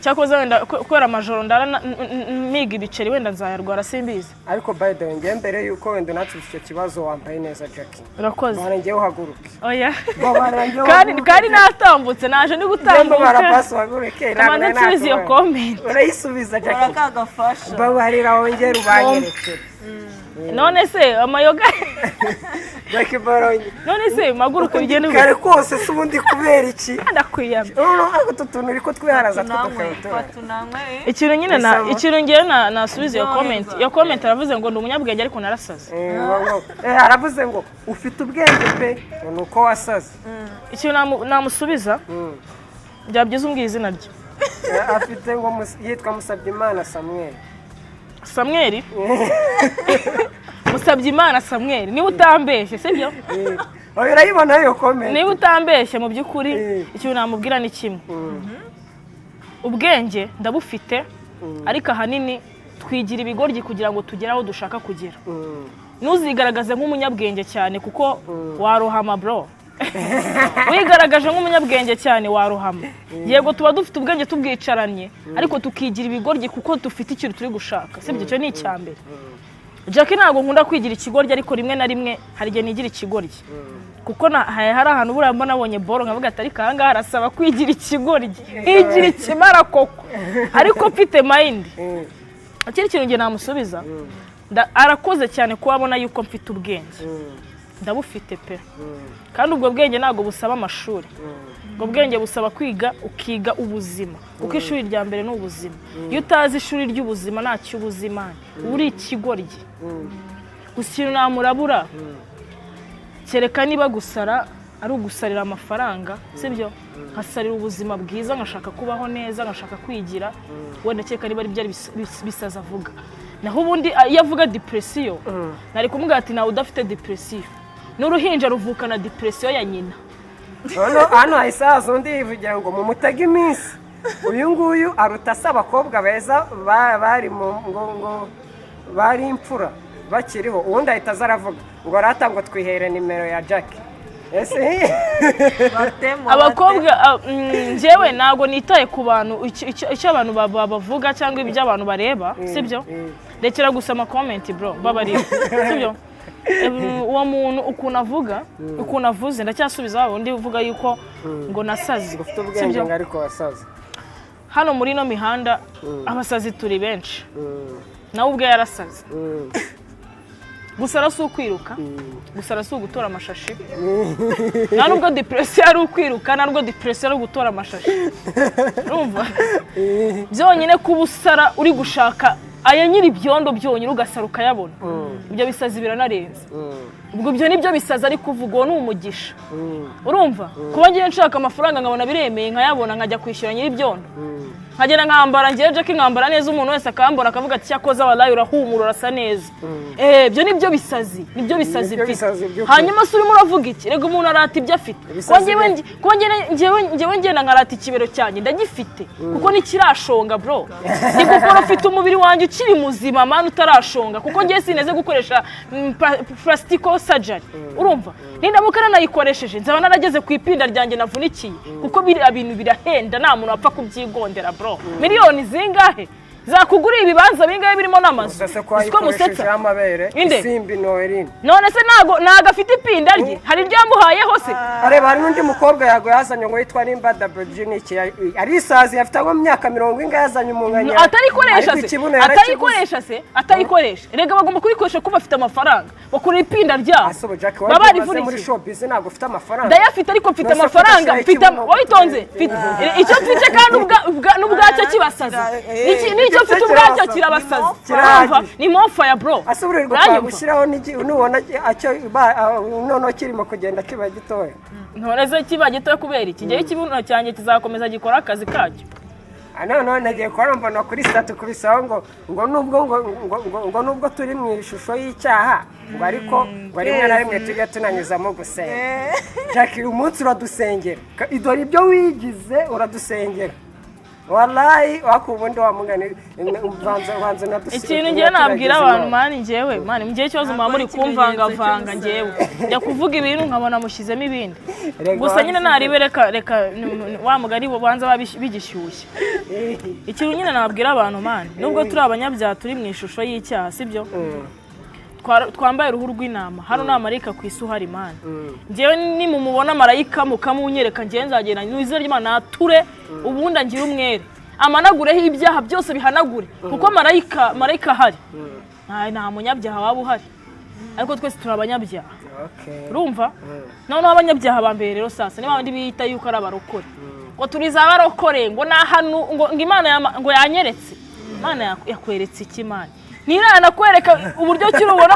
Cyakoze wenda kubera amajoro ndara niga ibiceri, wenda nzayarwara, simbizi. Ariko by the way, ngewe mbere yuko wenda unatsubiza icyo kibazo, wambaye neza, Jackie. Urakoze. Bara ngewe uhaguruke. Oya. Babara ngewe Kandi uhaguruke. kandi natambutse, naje ndi Nemba bara gutambuka. pasi uhaguruke. Kamanze Ntabwo nsubize iyo nakubona. comment. Urayisubiza, Jackie. Urakagafasha. Babarira wongere ubanyerekere. None se amayoga? Jackie Barongi. None se maguruka bigende? Kare kose se ubundi kubera iki? Ndakwiyamye. Noneho utu tuntu uri kutwiharaza Tunanywe. tw'udukabutura. Tunanywe. Ikintu nyine na Bisaba. ikintu ngewe na nasubiza iyo comment, iyo comment aravuze ngo ndi umunyabwenge ariko narasaze. Aravuze ngo ufite ubwenge pe, ngo ni uko wasaze. Ikintu namusubiza, byaba byiza umbwiye izina rye. Afite ngo yitwa Musabyimana Samuel. Samweli, Musabyimana Samweli, niba utambeshye, sibyo? Oya, urayibona iyo comment. Niba utambeshye, mu by'ukuri ikintu namubwira ni kimwe: ubwenge ndabufite, ariko ahanini twigira ibigoryi kugira ngo tugere aho dushaka kugera. Ntuzigaragaze nk'umunyabwenge cyane kuko warohama, bro. Wigaragaje nk'umunyabwenge cyane warohama. Yego, tuba dufite ubwenge tubwicaranye, ariko tukigira ibigoryi kuko dufite ikintu turi gushaka, sibyo? Icyo ni icya mbere. Jackie, ntabwo nkunda kwigira ikigoryi, ariko rimwe na rimwe hari igihe nigira ikigoryi kuko hari ahantu buriya mbona nabonye boro nkavuga ati ariko aha ngaha harasaba kwigira ikigoryi, nkigira ikimara koko, ariko mfite mind. Ikindi kintu njye namusubiza, arakoze cyane kuba abona yuko mfite ubwenge. Ndabufite pe, kandi ubwo bwenge ntabwo busaba amashuri. Ubwo bwenge busaba kwiga, ukiga ubuzima, kuko ishuri rya mbere ni ubuzima. Iyo utazi ishuri ry'ubuzima, ntacyo ubuzima, uba uri ikigoryi. Gusa ikintu namurabura, kereka niba gusara ari ugusarira amafaranga, sibyo, nkasarira ubuzima bwiza, nkashaka kubaho neza, nkashaka kwigira, wenda kereka niba ari byo ari bisaza avuga. Naho ubundi iyo avuga depression, nari kumubwira ati nawe udafite depression, n'uruhinja ruvukana depression ya nyina. Noneho hano hahise haza undi yivugira ngo mumutege iminsi, uyu nguyu aruta se abakobwa beza bari mu ngo bari imfura bakiriho. Ubundi ahita aza aravuga ngo rata, ngo twihere nimero ya Jackie ese. Batemo. Abakobwa, njyewe ntabwo nitaye ku bantu, icyo abantu bavuga cyangwa ibyo abantu bareba, sibyo? Rekera gusoma comment, bro, babarira, sibyo? Uwo muntu ukuntu avuga, ukuntu avuze, ndacyasubiza wa wundi uvuga yuko ngo nasaze. Ufite ubwenge Sibyo? ngo ariko wasaze. Hano muri ino mihanda abasazi turi benshi. Nawe ubwe yarasaze. Gusara si ukwiruka, gusara si ugutora amashashi. Nta nubwo depression ari ukwiruka, nta nubwo depression ari ugutora amashashi. Urumva, byonyine kuba usara uri gushaka Aya nyiri ibyondo byonyine ugasara ukayabona. Ibyo bisazi biranarenze. Ubwo ibyo nibyo bisazi ari kuvuga, uwo ni umugisha. Urumva, kuba ngiye nshaka amafaranga nkabona biremeye, nkayabona, nkajya kwishyura nyiri ibyondo, nkagenda nkambara, ngewe Jackie nkambara neza, umuntu wese akambona akavuga ati: "Cyakoze walayi urahumura, urasa neza." Ibyo nibyo bisazi, nibyo bisazi Nibyo mfite. bisazi by'ukuri. Hanyuma se urimo uravuga iki? Rega umuntu arata ibyo afite. Ibisazi. Kuba ngewe ngenda nkarata ikibero cyanjye, ndagifite kuko ntikirashonga, bro. Ndi gukora, ufite umubiri wanjye ukiri muzima, man, utarashonga, kuko ngewe sineze gukoresha plastic surgery. Urumva, nindamuka nanayikoresheje nzaba narageze ku ipinda ryanjye navunikiye, kuko biriya bintu birahenda, nta muntu wapfa kubyigondera, bro. Miliyoni zingahe zakuguriye ibibanza bingahe birimo n'amazu? Gusa se ko Uzi ko wayikoresheje musetsa amabere? Inde? Isimbi Noeline. None se ntago afite ipinda rye? Hari iryamuhayeho se? Areba, hari n'undi mukobwa yago yazanye ngo yitwa nimba WG n'iki, arisazi, afite nko mu myaka 40 yazanye umunkanya. Atarikoresha Ariko se? ikibuno yarakiguze. Atayikoresha se? Atayikoresha? Rega bagomba kuyikoresha kuko bafite amafaranga, bakora ipinda ryabo. Ase ubu Jack, Baba wari umaze muri barivunikiye. showbiz, ntabwo ufite amafaranga? Ndayafite, ariko mfite None se amafaranga kudashyiraho mfite ikibuno? Witonze, mfite icyo mfite kandi n'ubwacyo kibasaza. N'icyo mfite ubwacyo kirabasaza. Kirahagije. Urumva? Ni mofa ya bro. Ase uburirwa Uranyumva? gushyiraho nubona acyo noneho kirimo kugenda kiba gitoya. None se kiba gitoya kubera iki? Ngewe ikibuno cyanjye kizakomeza gikora akazi kacyo. Ah, noneho nagiye kubona mbona kuri status kubisaho ngo nubwo ngo nubwo turi mu ishusho y'icyaha, ngo ariko ngo rimwe na rimwe tujya tunanyuzamo gusenga. Jack, uyu munsi uradusengera. Dore ibyo wigize, uradusengera walayi, waka ubundi wamugani ubanza Ikintu ngewe nabwira abantu, man, ngewe, man, mu gihe cyose muba muri kumvangavanga, ngewe njya kuvuga ibintu nkabona mushyizemo ibindi. Gusa nyine naribe, reka reka wa mugari bubanza bigishyushye. Ikintu nyine nabwira abantu, man, nubwo turi abanyabyaha, turi mu ishusho y'icyaha, sibyo? Twambaye uruhu rw'intama. Hano nta marayika ku isi uhari, man. Ngewe nimumubona marayika mukamunyereka, ngewe nzagenda mu izina ry'Imana nature, ubundi angire umwere, amanagureho ibyaha byose, bihanagure, kuko marayika ahari nta munyabyaha waba uhari, ariko twese turi abanyabyaha. Urumva, noneho abanyabyaha ba mbere rero sasa ni babandi biyita yuko ari abarokore, ngo turi za barokore, ngo ni ahantu ngo Imana ngo yanyeretse. Imana yakweretse iki, Imana? Ntiranakwereka uburyo kiri ubona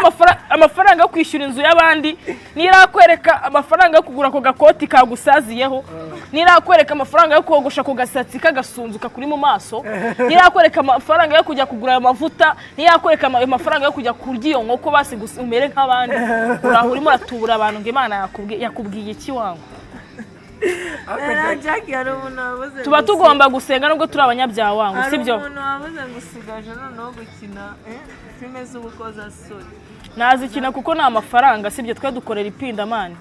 amafaranga yo kwishyura inzu y'abandi, ntirakwereka amafaranga yo kugura ako gakoti kagusaziyeho, ntirakwereka amafaranga yo kogosha ako gasatsi k'agasunzu kakuri mu maso, ntirakwereka amafaranga yo kujya kugura ayo mavuta, ntirakwereka amafaranga yo kujya kurya iyo nkoko basi gusa umere nk'abandi. Uraho urimo uratubura abantu ngo Imana yakubwiye iki wangu? Rero Jack, hari umuntu wabuze Tuba tugomba gusenga nubwo turi abanyabyaha wangu. Hari Sibyo? umuntu wabuze ngo usigaje noneho gukina filime z'ubukozasoni. Nazikina kuko ni amafaranga, sibyo? Twe dukorera ipinda, man,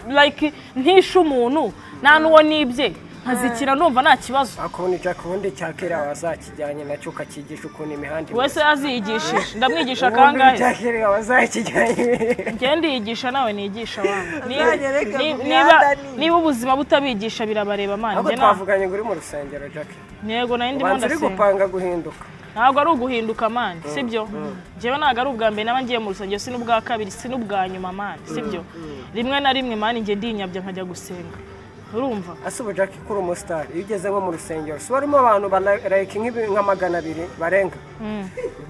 like ntishe umuntu, nta n'uwo nibye, nkazikina, numva nta kibazo. Akubona Jack, ubundi cya kera wazakijyanye nacyo ukakigisha ukuntu imihanda Wese yaziyigishije, ndamwigisha Ubundi kangahe? cya kera wazakijyanye. Njye ndiyigisha, nawe nigisha wangu. Azanyereke mu Niba mihanda niba ubuzima butabigisha birabareba, man. Ahubwo Njye twavuganye ngo uri mu rusengero, Jack. Ntego nari ndimo Ubanza uri ndasenga. gupanga guhinduka. Ntabwo ari uguhinduka, man, sibyo? Njyewe ntabwo ari ubwa mbere naba ngiye mu rusengero, si n'ubwa kabiri, si n'ubwa nyuma, man, sibyo? Rimwe na rimwe, man, njye ndinyabya nkajya gusenga, urumva? Ase ubu Jack, kuri umusitari, iyo ugeze nko mu rusengero si barimo abantu barayike nka 200 barenga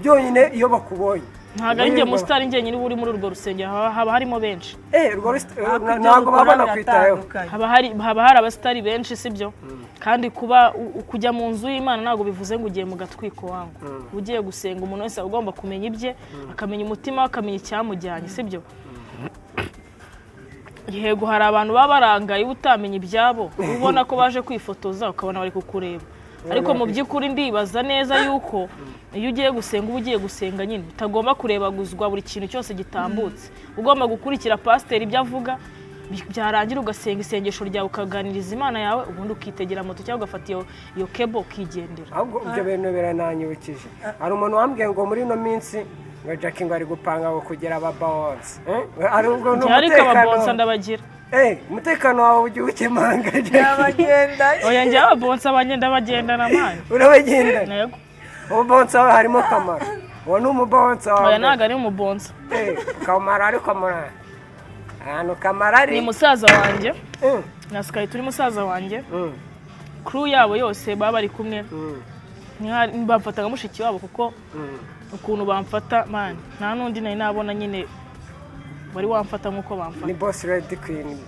byonyine, iyo bakubonye? Ntabwo ari njye musitari njyenyine uba uri muri urwo rusengero, haba harimo benshi. Urwo ntabwo baba banakwitayeho. Haba hari abasitari benshi, sibyo? Kandi kuba kujya mu nzu y'Imana ntabwo bivuze ngo ugiye mu gatwiko wangu. Ugiye gusenga, umuntu wese aba agomba kumenya ibye, akamenya umutima we, akamenya icyamujyanye, sibyo? Yego, hari abantu baba barangaye uba utamenya ibyabo, ubona ko baje kwifotoza, ukabona bari kukureba, ariko mu by'ukuri ndibaza neza yuko iyo ugiye gusenga uba ugiye gusenga nyine, utagomba kurebaguzwa buri kintu cyose gitambutse. Ugomba gukurikira pasiteri ibyo avuga, byarangira ugasenga isengesho ryawe, ukaganiriza Imana yawe, ubundi ukitegera moto cyangwa ugafata iyo kebo ukigendera. Ahubwo ibyo bintu birananyibukije, hari umuntu wambwiye ngo muri ino minsi ngo Jack ngo ari gupanga ngo kugira ababawonsi. Ari ubwo ni Njye ariko ababonsa umutekano. ndabagira. Umutekano wawe ujya uwukemanga, Jack? Yabagenda. Oya, njye ababonsa bagenda bagendana, man. Urabagendana? Yego. Umubonsa wawe harimo Kamara, uwo ni umubonsa wawe? Oya, ntabwo ari umubonsa. Kamara, ariko muri ahantu Kamara ari Ni musaza wanjye na Sky, turi musaza wanjye. Crew yabo yose baba bari kumwe. Bamfata nka mushiki wabo, kuko ukuntu bamfata, man, nta n'undi nari nabona nyine wari wamfata nk'uko bamfata. Ni boss lady, queen,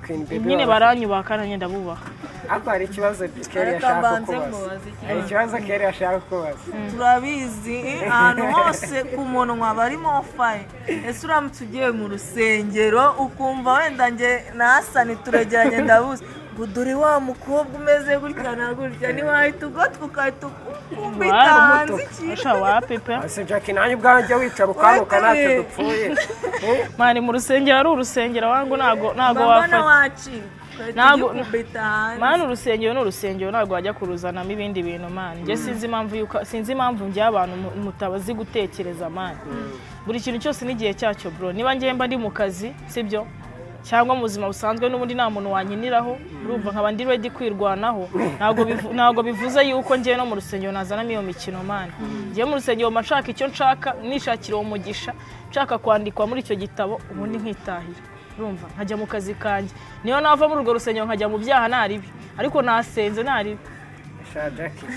queen baby Nyine wawe. Baranyubaha kandi nanjye ndabubaha. Ariko hari ikibazo Kelly Reka ashaka mbanze kubaza. mubaze ikibazo. Hari ikibazo Kelly ashaka kubaza. Turabizi, ahantu hose ku munwa barimo fire. Ese uramutse ugiye mu rusengero, ukumva wenda nge na Hasani turegeranye, ndabuze ngo dore wa mukobwa umeze gutya na gutya, ntiwahita ugotwa ukahita ukubita hanze ikintu? Asha, wapi pe. Ese Jackie, nanjye ubwanjye wicara ukanuka, ntacyo dupfuye? Eh, Man, mu rusengero ari urusengero wangu, ntago mbona wafata wacika ugahita ugikubita hanze. Man, urusengero ni urusengero, ntabwo wajya kuruzanamo ibindi bintu, man. Njye sinzi impamvu yuko, sinzi impamvu njye abantu mutabazi gutekereza, man. Buri kintu cyose n'igihe cyacyo, bro. Niba njye mba ndi mu kazi, sibyo, cyangwa mu buzima busanzwe, n'ubundi nta muntu wankiniraho, urumva, nkaba ndi ready kwirwanaho, ntabwo bivuze yuko njye no mu rusengero nazanamo iyo mikino, man. Njye mu rusengero mba nshaka icyo nshaka, nishakira uwo mugisha, nshaka kwandikwa muri icyo gitabo, ubundi nkitahira, urumva, nkajya mu kazi kanjye. Niyo nava muri urwo rusengero nkajya mu byaha, ntaribi, ariko nasenze ntaribi. Sha Jackie,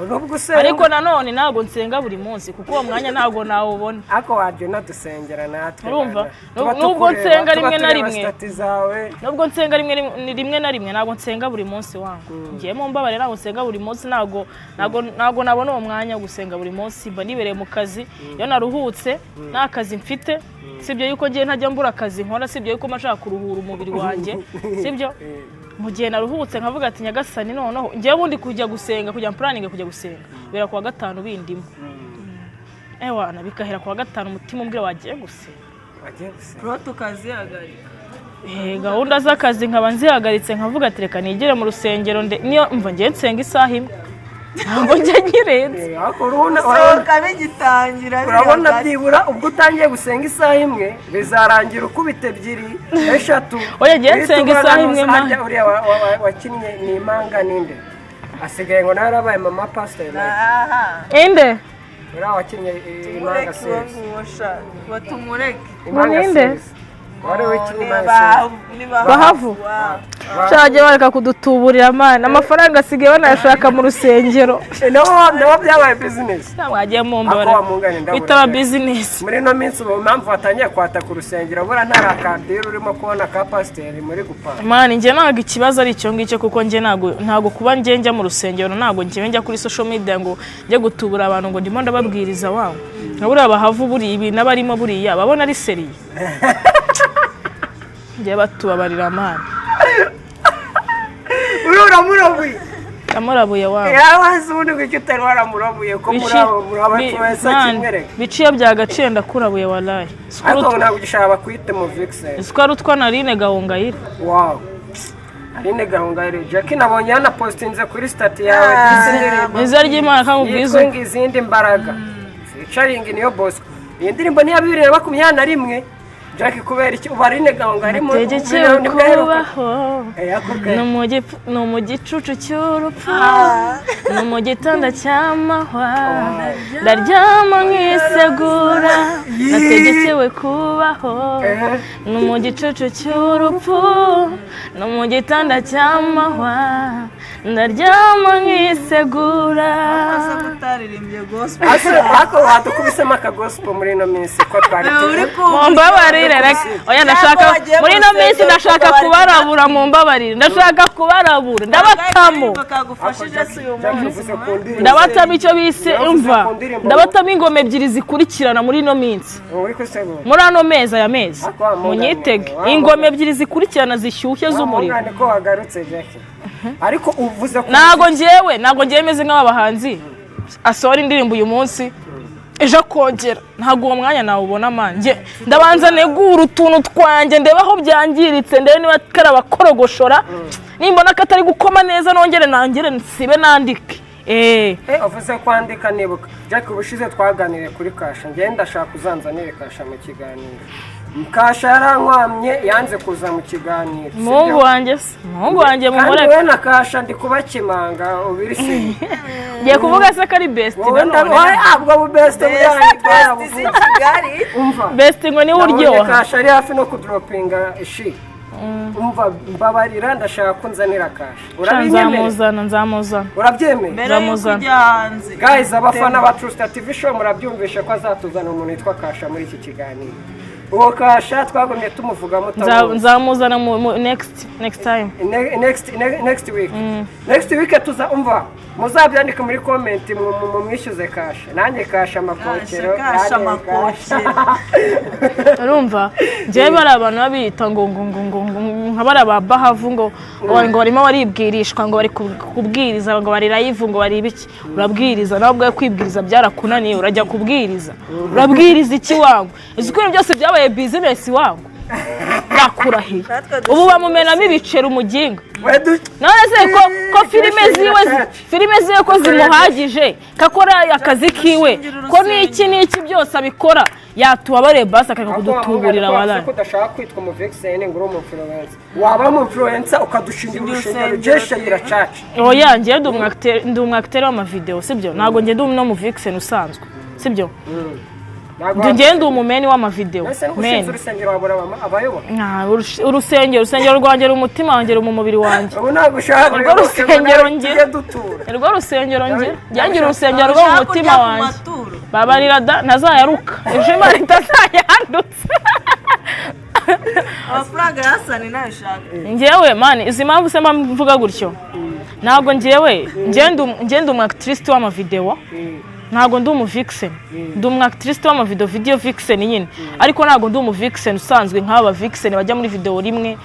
nubwo usenga Ariko nanone ntabwo nsenga buri munsi, kuko uwo mwanya ntabwo nawubona. Ariko wajya unadusengera natwe. Urumva? Bana. Tuba Nubwo tukureba, nsenga tuba rimwe na tureba rimwe. status zawe. Nubwo nsenga rimwe na rimwe, ntabwo nsenga buri munsi wangu. Ngiye mu mbabare, ntabwo nsenga buri munsi, ntabwo nabona uwo mwanya wo gusenga buri munsi. Mba nibereye mu kazi. Iyo naruhutse, nta kazi mfite, sibyo yuko ngiye ntajya mbura akazi nkora, sibyo yuko mba nshaka kuruhura umubiri wanjye, sibyo? Mu gihe naruhutse nkavuga ati: "Nyagasani, noneho ngewe ubundi kujya gusenga, kujya mpuraninga kujya gusenga bera kuwa gatanu bindimo, ewana bikahera kuwa gatanu, umutima umbwira wagiye gusenga." Wagiye gusenga. Bro, tukazihagarika. Gahunda z'akazi nkaba nzihagaritse, nkavuga ati: "Reka nigire mu rusengero." Niyo mva ngiye nsenga isaha imwe, ntabwo njya nyirenze. Ariko urabona Sohoka bigitangira biri urabona hagati. Byibura ubwo utangiye gusenga isaha imwe, bizarangira ukubita ebyiri, eshatu. Oya, ngiye Uhita nsenga ubona isaha imwe, harya man. Uriya wakinnye ni impanga ninde asigaye ngo nawe yarabaye mama pasiteri? Aha. Inde? Uriya wakinnye impanga Tumureke uwo series. nguwo sha, batumureke. Impanga Ninde? series, wari wakinnye impanga series. Ni Bahavu? Shaje, bareka kudutuburira, man. Amafaranga asigaye banayashaka mu rusengero. Nabo byabaye business. Mwagiye Ako mumbara wamungane ndabura. bitaba business. Muri ino minsi ubu impamvu watangiye kwataka urusengero, buriya ntari akadiri urimo kubona ka pasiteri muri gupanga? Man, njye ntabwo ikibazo ari icyo ngicyo, kuko njye ntabwo kuba njye njya mu rusengero, ntabwo njyewe njya kuri social media ngo njye gutubura abantu ngo ndimo ndababwiriza wabo. Nka buriya bahavu, buriya ibintu abarimo, buriya babona ari sérieux? Njye batubabarira, man. Uri uramurabuye. Ndamurabuye wabo. Yawe ubundi ngo icyo utari waramurabuye ko muri abo muri aba influencer kimwe reka. Biciye byagaciye, ndakurabuye walayi. Ariko ntabwo ugishaka bakwite mu vixen. Siko ari utwa Narine Gahongayire. Wow, Aline Gahongayire. Jackie, nabonye yanapostinze kuri status yawe disi indirimbo Mu izina ry'Imana kandi ubwiza. yitwa ngo "Izindi mbaraga" featuring Niyo Bosco. Iyi ndirimbo ni iya 2021. Jackie, kubera iki ubu Aline Gahongayire mu Nategekewe nibwo aheruka kubaho. Yakubwiye. Ni mu gicucu cy'urupfu, ni mu gitanda cy'amahwa, ndaryama nkisegura. Nategekewe kubaho, ni mu gicucu cy'urupfu, ni mu gitanda cy'amahwa, ndaryama nkisegura. Asa kutaririmbye gospel. Ase ariko wadukubisemo aka gospel muri ino minsi ko twari Uri turi kumva? Mumbabarire, reka. Oya, ndashaka Cyangwa wagiye muri mu ino minsi rusengero ndashaka ukabara kubarabura. Mumbabarire, ndashaka kubarabura, ndabatamo. Kagufashije si uyu Jackie, munsi. uvuze ku ndirimbo. Ndabatamo icyo bise Yavuze imva. ku ndirimbo. Ndabatamo ingoma ebyiri zikurikirana muri ino minsi, Uri kwisegura. muri ano mezi, aya mezi. Ariko wa mugani, Munyitege wa ingoma mugani. ebyiri zikurikirana zishyushye z'umuriro. Wa mugani ko wagarutse, Jackie, ariko uvuze ku Ntago ngewe meze nk'aba bahanzi asohora indirimbo uyu munsi, ejo akongera. Ntabwo uwo mwanya nawubona, man. Njye ndabanza negura utuntu twanjye, ndebe aho byangiritse, ndebe niba karabakorogoshora, nimbona katari gukoma neza nongere nangere nsibe nandike. Uvuze kwandika nibuka, Jack, ubushize twaganiriye kuri Kasha. Njyewe ndashaka uzanzanire Kasha mu kiganiro. Kasha yarankwamye, yanze kuza mu kiganiro, sibyo? Umuhungu wanjye se, umuhungu wanjye Kandi mumureke. wowe na Kasha ndi kubakimanga ubirisi. Ngiye kuvuga se ko ari best? Wowe Nanone ndawe ubwo best bwanyu Best z'i twarabuvuze. Kigali. Umva, best ngo niwe nabonye uryoha. Kasha ari hafi no kudropinga ishi. Umva, mbabarira, ndashaka ko unzanira Kasha. Urabinyemerera? Nzamuzana, nzamuzana. Urabyemeye? Mbere y'uko Nzamuzana. ujya hanze. Guys, abafana ba True Star TV Show, murabyumvishe ko azatuzana umuntu witwa Kasha muri iki kiganiro. Uwo Kasha twagumye tumuvuga mutamuzi. Nzamuzana mu next time. Next week, next week tuza. Umva, muzabyandike muri comment, mumwishyuze Kasha, nanjye Kasha amakokero. Kasha. Nanjye. Amakokero. Urumva, njyewe bari abantu baba biyita ngo nka bariya ba Bahavu, ngo barimo baribwirishwa, ngo bari kubwiriza, ngo bari live, ngo bari ibiki. Urabwiriza nawe ubwawe, kwibwiriza byarakunaniye, urajya kubwiriza, urabwiriza iki wangu? Uzi ko ibintu byose byabaye business wangu? Nakurahiye. Natwe ubu bamumenamo ibiceri umuginga. We None se ko filime ziwe ko zimuhagije, kakora akazi kiwe, ko n'iki n'iki byose abikora, yatubabariye basi akareka kudutuburira waraye. Ko udashaka kwitwa umu vixen ngo uri umu influencer, waba umu influencer ukadushingira urusengero. Urusengero. Jeshe yiracaca. Oya, njyewe ndi umu acteur w'amavideo, sibyo? Ntabwo njye ndi no mu vixen usanzwe, sibyo? Ntabwo. Njye ndi umumeni w'amavideo. Ese ushinze Men. urusengero wabura abayoboke? Urusengero rwanjye ruri mu mutima wanjye, ruri mu mubiri wanjye. Ubu ntabwo ushaka Urwo rusengero tujye dutura. Urwo rusengero ngira, njye ngira urusengero rwo mu Ushaka mutima kurya ku wanjye. maturo. Babarira da, ntazayaruka ejo, Imana itazayandutse. Amafaranga yasani nayo ushaka. Njyewe man, izi mpamvu se mba mvuga gutyo, ntabwo njyewe njye ndi umu actrice w'amavideo, ntabwo ndi umu vixen. Ndi umu actrice w'amavideo, video vixen nyine, ariko ntabwo ndi umu vixen usanzwe nk'aba vixen bajya muri video rimwe,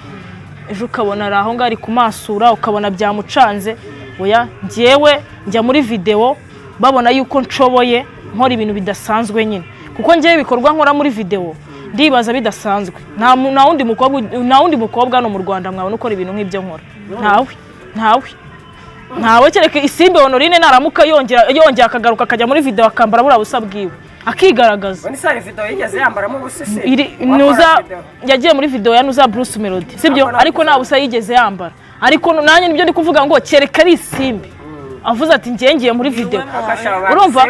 ejo ukabona ari aho ngaho ari kumasura, ukabona byamucanze. Oya, njyewe njya muri video babona yuko nshoboye, nkora ibintu bidasanzwe nyine, kuko njyewe ibikorwa nkora muri video ndibaza bidasanzwe. Nta wundi mukobwa hano mu Rwanda mwabona ukora ibintu nk'ibyo nkora. Ntawe, ntawe, ntawe, kereka Isimbi Honorine naramuka yongera akagaruka akajya muri video, akambara buriya busa bwiwe, akigaragaza. Ubundi se hari video yigeze yambaramo ubusisi? Nuza yagiye muri video ya nuza Bruce Melody, sibyo? Ariko Ariko nta busa yigeze yambara. Ariko nanjye nibyo ndi kuvuga ngo kereka ari Isimbi avuze ati ngiye ngiye muri video. Urumva,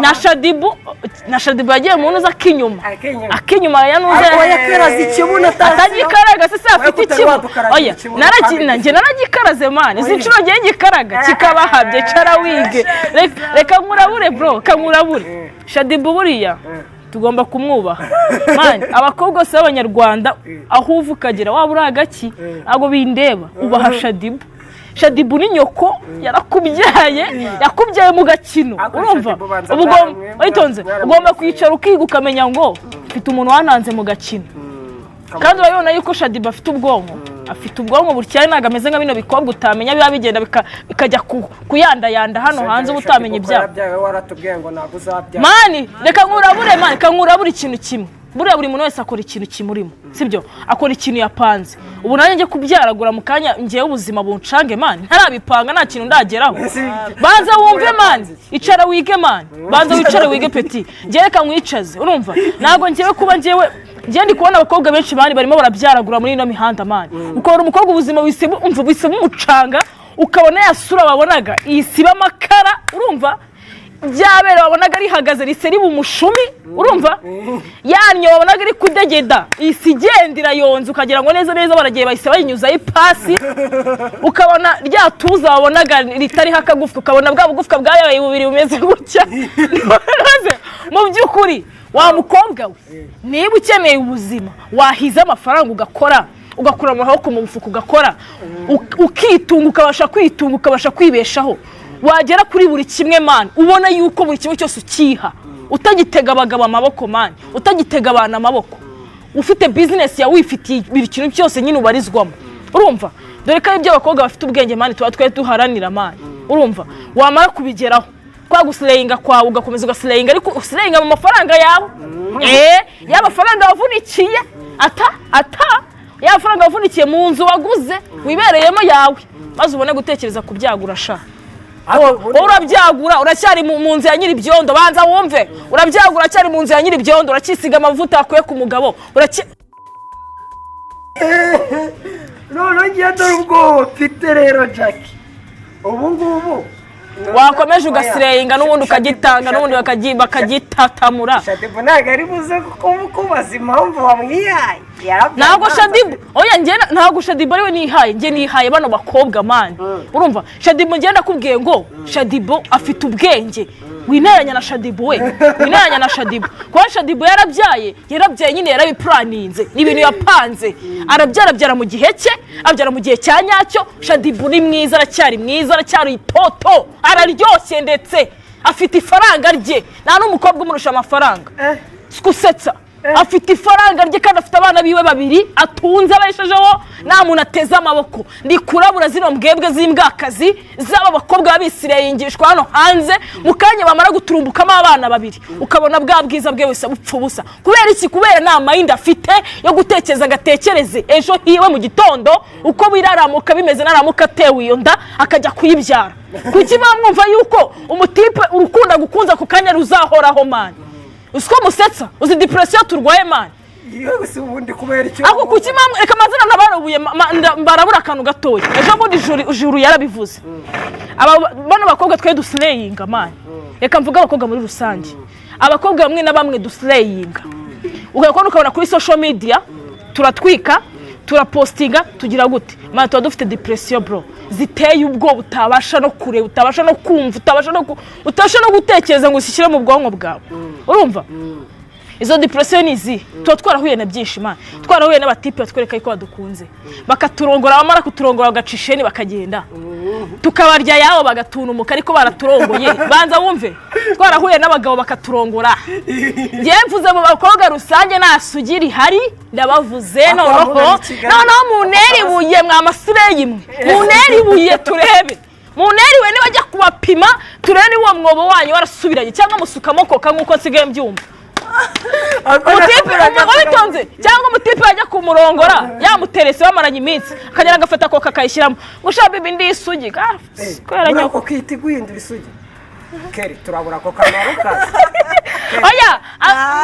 na Shaddyboo yagiye mu ntuza akinyuma. Akinyuma. Akinyuma ya nuza. Ariko yakaraze ikibuno atazi. Atagikaraga se afite kutari ikibuno? wadukaraga Oya. ikibuno Naraki njye naragikaraze man, izi nshuro ngiye ngikaraga kikabahabye cara wige. Reka nkurabure bro, kankurabure. Shaddyboo buriya tugomba kumwubaha man. Abakobwa bose b'Abanyarwanda, aho uva ukagera, waba uri agaki, ntabwo bindeba, ubaha Shaddyboo. Shaddyboo ni nyoko, yarakubyaye, yakubyaye mu gakino. Ariko Urumva, Shaddyboo banza uba witonze, ugomba kwicara ukiga, ukamenya ngo mfite umuntu wananze mu gakino. Kandi urabibona yuko Shaddyboo afite ubwonko, afite ubwonko butyaye, ntabwo ameze nka bino bikobwa utamenya biba bigenda bikajya kuyandayanda hano hanze, uba utamenya ibyabo. Yarabyaye, waratubwiye ngo ntabwo uzabyara. Man, reka nkurabure, man, reka nkurabure ikintu kimwe. Buriya buri muntu wese akora ikintu kimurimo, sibyo? Akora ikintu yapanze. Ubu nanjye njye kubyaragura mu kanya, ngewe ubuzima buncange man, ntarabipanga, nta kintu ndageraho. Banza wumve man, icara wige man, banza wicare wige petit. Ngewe reka nkwicaze. Urumva, ntabwo ngewe kuba ngewe ndi kubona abakobwa benshi bari barimo barabyaragura muri ino mihanda man, ukabona umukobwa ubuzima wisiba, umva, wisiba umucanga, ukabona ya sura wabonaga isiba amakara, urumva, byabera wabonaga rihagaze rise riba umushumi, urumva, yanyo wabonaga iri kudegeda isi igenda irayonza, ukagira ngo neza neza baragiye bahise bayinyuzaho ipasi, ukabona rya tuza wabonaga ritariho akagufwa, ukabona bwa bugufwa bwayabaye bubiri bumeze gutya. Maze mu by'ukuri, wa mukobwa we, niba ukeneye ubuzima, wahize amafaranga ugakora, ugakura amaboko mu mufuka, ugakora, ukitunga, ukabasha kwitunga, ukabasha kwibeshaho, wagera kuri buri kimwe man, ubona yuko buri kimwe cyose ukiha, utagitega abagabo amaboko man, utagitega abantu amaboko, ufite business yawe, wifitiye buri kintu cyose nyine ubarizwamo. Urumva, dore ko ari ibyo abakobwa bafite ubwenge man tuba twe duharanira man. Urumva, wamara kubigeraho, kwa guslayinga kwawe ugakomeza ugaslayinga, ariko uslayinga mu mafaranga yawe, ya mafaranga wavunikiye, ata ya mafaranga wavunikiye mu nzu waguze wibereyemo yawe, maze ubone gutekereza kubyagura sha. Wowe urabyagura uracyari mu nzu ya nyir'ibyondo. Banza wumve, urabyagura uracyari mu nzu ya nyir'ibyondo, uracyisiga amavuta wakuye ku mugabo, uracyi None ngiye, dore ubwoba mfite rero Jackie, ubu ngubu Wakomeje ugasireyinga n'ubundi ukagitanga, n'ubundi bakagitatamura. Shaddyboo ntabwo ari buze kubaza impamvu wamwihaye. Yarabyanze. Ntabwo Shaddyboo, oya, njye ntabwo Shaddyboo ariwe nihaye, njye nihaye bano bakobwa, man. Urumva, Shaddyboo, njye ndakubwiye ngo Shaddyboo afite ubwenge. Wineranya na Shaddyboo, we wineranya na Shaddyboo, kuba Shaddyboo yarabyaye, yarabyaye nyine, yarabipuraninze, ni ibintu yapanze. Arabyara, abyara mu gihe cye, abyara mu gihe cya nyacyo. Shaddyboo ni mwiza, aracyari mwiza, aracyari itoto, araryoshye, ndetse afite ifaranga rye. Nta n'umukobwa umurusha amafaranga. Gusetsa, afite ifaranga rye kandi afite abana biwe babiri atunze, abeshejeho, nta muntu ateze amaboko. Ndi kurabura zino mbwebwe z'imbwakazi z'aba bakobwa babisireyingishwa hano hanze, mu kanya bamara guturumbukamo abana babiri, ukabona bwa bwiza bwe wese bupfa ubusa. Kubera iki? Kubera nta mind afite yo gutekereza ngo atekereze ejo hiwe mu gitondo uko biraramuka bimeze, naramuka atewe iyo nda akajya kuyibyara. Kuki muba mwumva yuko umutipe urukundo agukunze ako kanya ruzahoraho, man? Uzi ko musetsa? Uzi depression turwaye, man? Yewe, si ubundi kubera icyo? Ako kuki mamwe, reka amazina nabarubuye, barabura akantu gatoya. Ejo bundi Juru yarabivuze. Aba bano bakobwa twe dusireyinga, man, reka mvuge abakobwa muri rusange, abakobwa bamwe na bamwe dusireyinga, ugakora ukabona kuri social media turatwika, turapostinga, tugira gute, man, tuba dufite depression, bro, ziteye ubwoba, utabasha no kureba, utabasha no kumva, utabasha no gutekereza ngo ushyire mu bwonko bwawe. Urumva izo depression ni izi? Tuba twarahuye na byinshi, man. Twarahuye n'abatipe batwereka yuko badukunze, bakaturongora, bamara kuturongora bagaca isheni bakagenda, tukabarya yabo bagatunumuka, ariko baraturongoye. Banza wumve, twarahuye n'abagabo bakaturongora. Ngewe mvuze mu bakobwa rusange, nta sugi rihari, ndabavuze. Ako Noneho wabona i Kigali. Noneho muntere ibuye, mwa masireyi mwe, muntere ibuye turebe, muntere ibuye nibajya kubapima turebe niba uwo mwobo wanyu warasubiranye cyangwa musukamo coca nk'uko nsigaye mbyumva. Umutipe wabitonze, cyangwa umutipe yajya kumurongora yamuterese bamaranye iminsi, akagera agafata coca akayishyiramo ngo: "Sha bibi, ndi isugi." Ah, kubera Muri nyoko. ako kiti guhindura isugi, Keri, turabura ako kamaro kazi. Oya,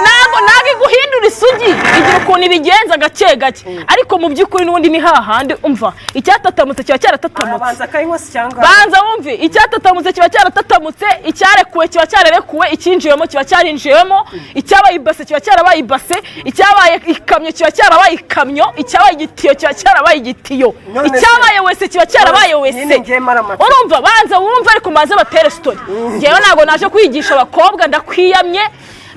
ntabwo iguhindura isugi, igira ukuntu ibigenza gake gake, ariko mu by'ukuri n'ubundi ni hahandi. Umva, icyatatamutse kiba cyaratatamutse. Arabanza akayinywa se cyangwa? Banza wumve, icyatatamutse kiba cyaratatamutse, icyarekuwe kiba cyararekuwe, icyinjiyemo kiba cyarinjiyemo, icyabaye ibase kiba cyarabaye ibase, icyabaye ikamyo kiba cyarabaye ikamyo, icyabaye igitiyo kiba cyarabaye igitiyo, None se- icyabaye wese kiba cyarabaye wese. Nyine ngiye mara amatsiko. Urumva, banza wumve, ariko maze batere story. Ngewe ntabwo naje kwigisha abakobwa, ndakwiyamye,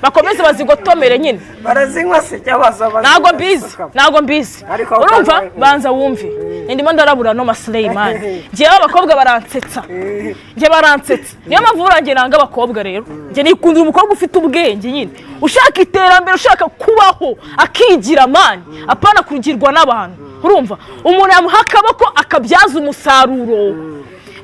bakomeze bazigotomere nyine. Barazinywa se cyangwa baza? Ntabwo mbizi, ntabwo mbizi. Ariko Urumva, banza wumve, ndimo ndarabura no masileyimani. Ngewe abakobwa baransetsa, njye baransetsa, niyo mpamvu burangiye nanga abakobwa. Rero njye nikundira umukobwa ufite ubwenge nyine, ushaka iterambere, ushaka kubaho, akigira, man, apana kugirwa n'abantu. Urumva, umuntu yamuha akaboko akabyaza umusaruro.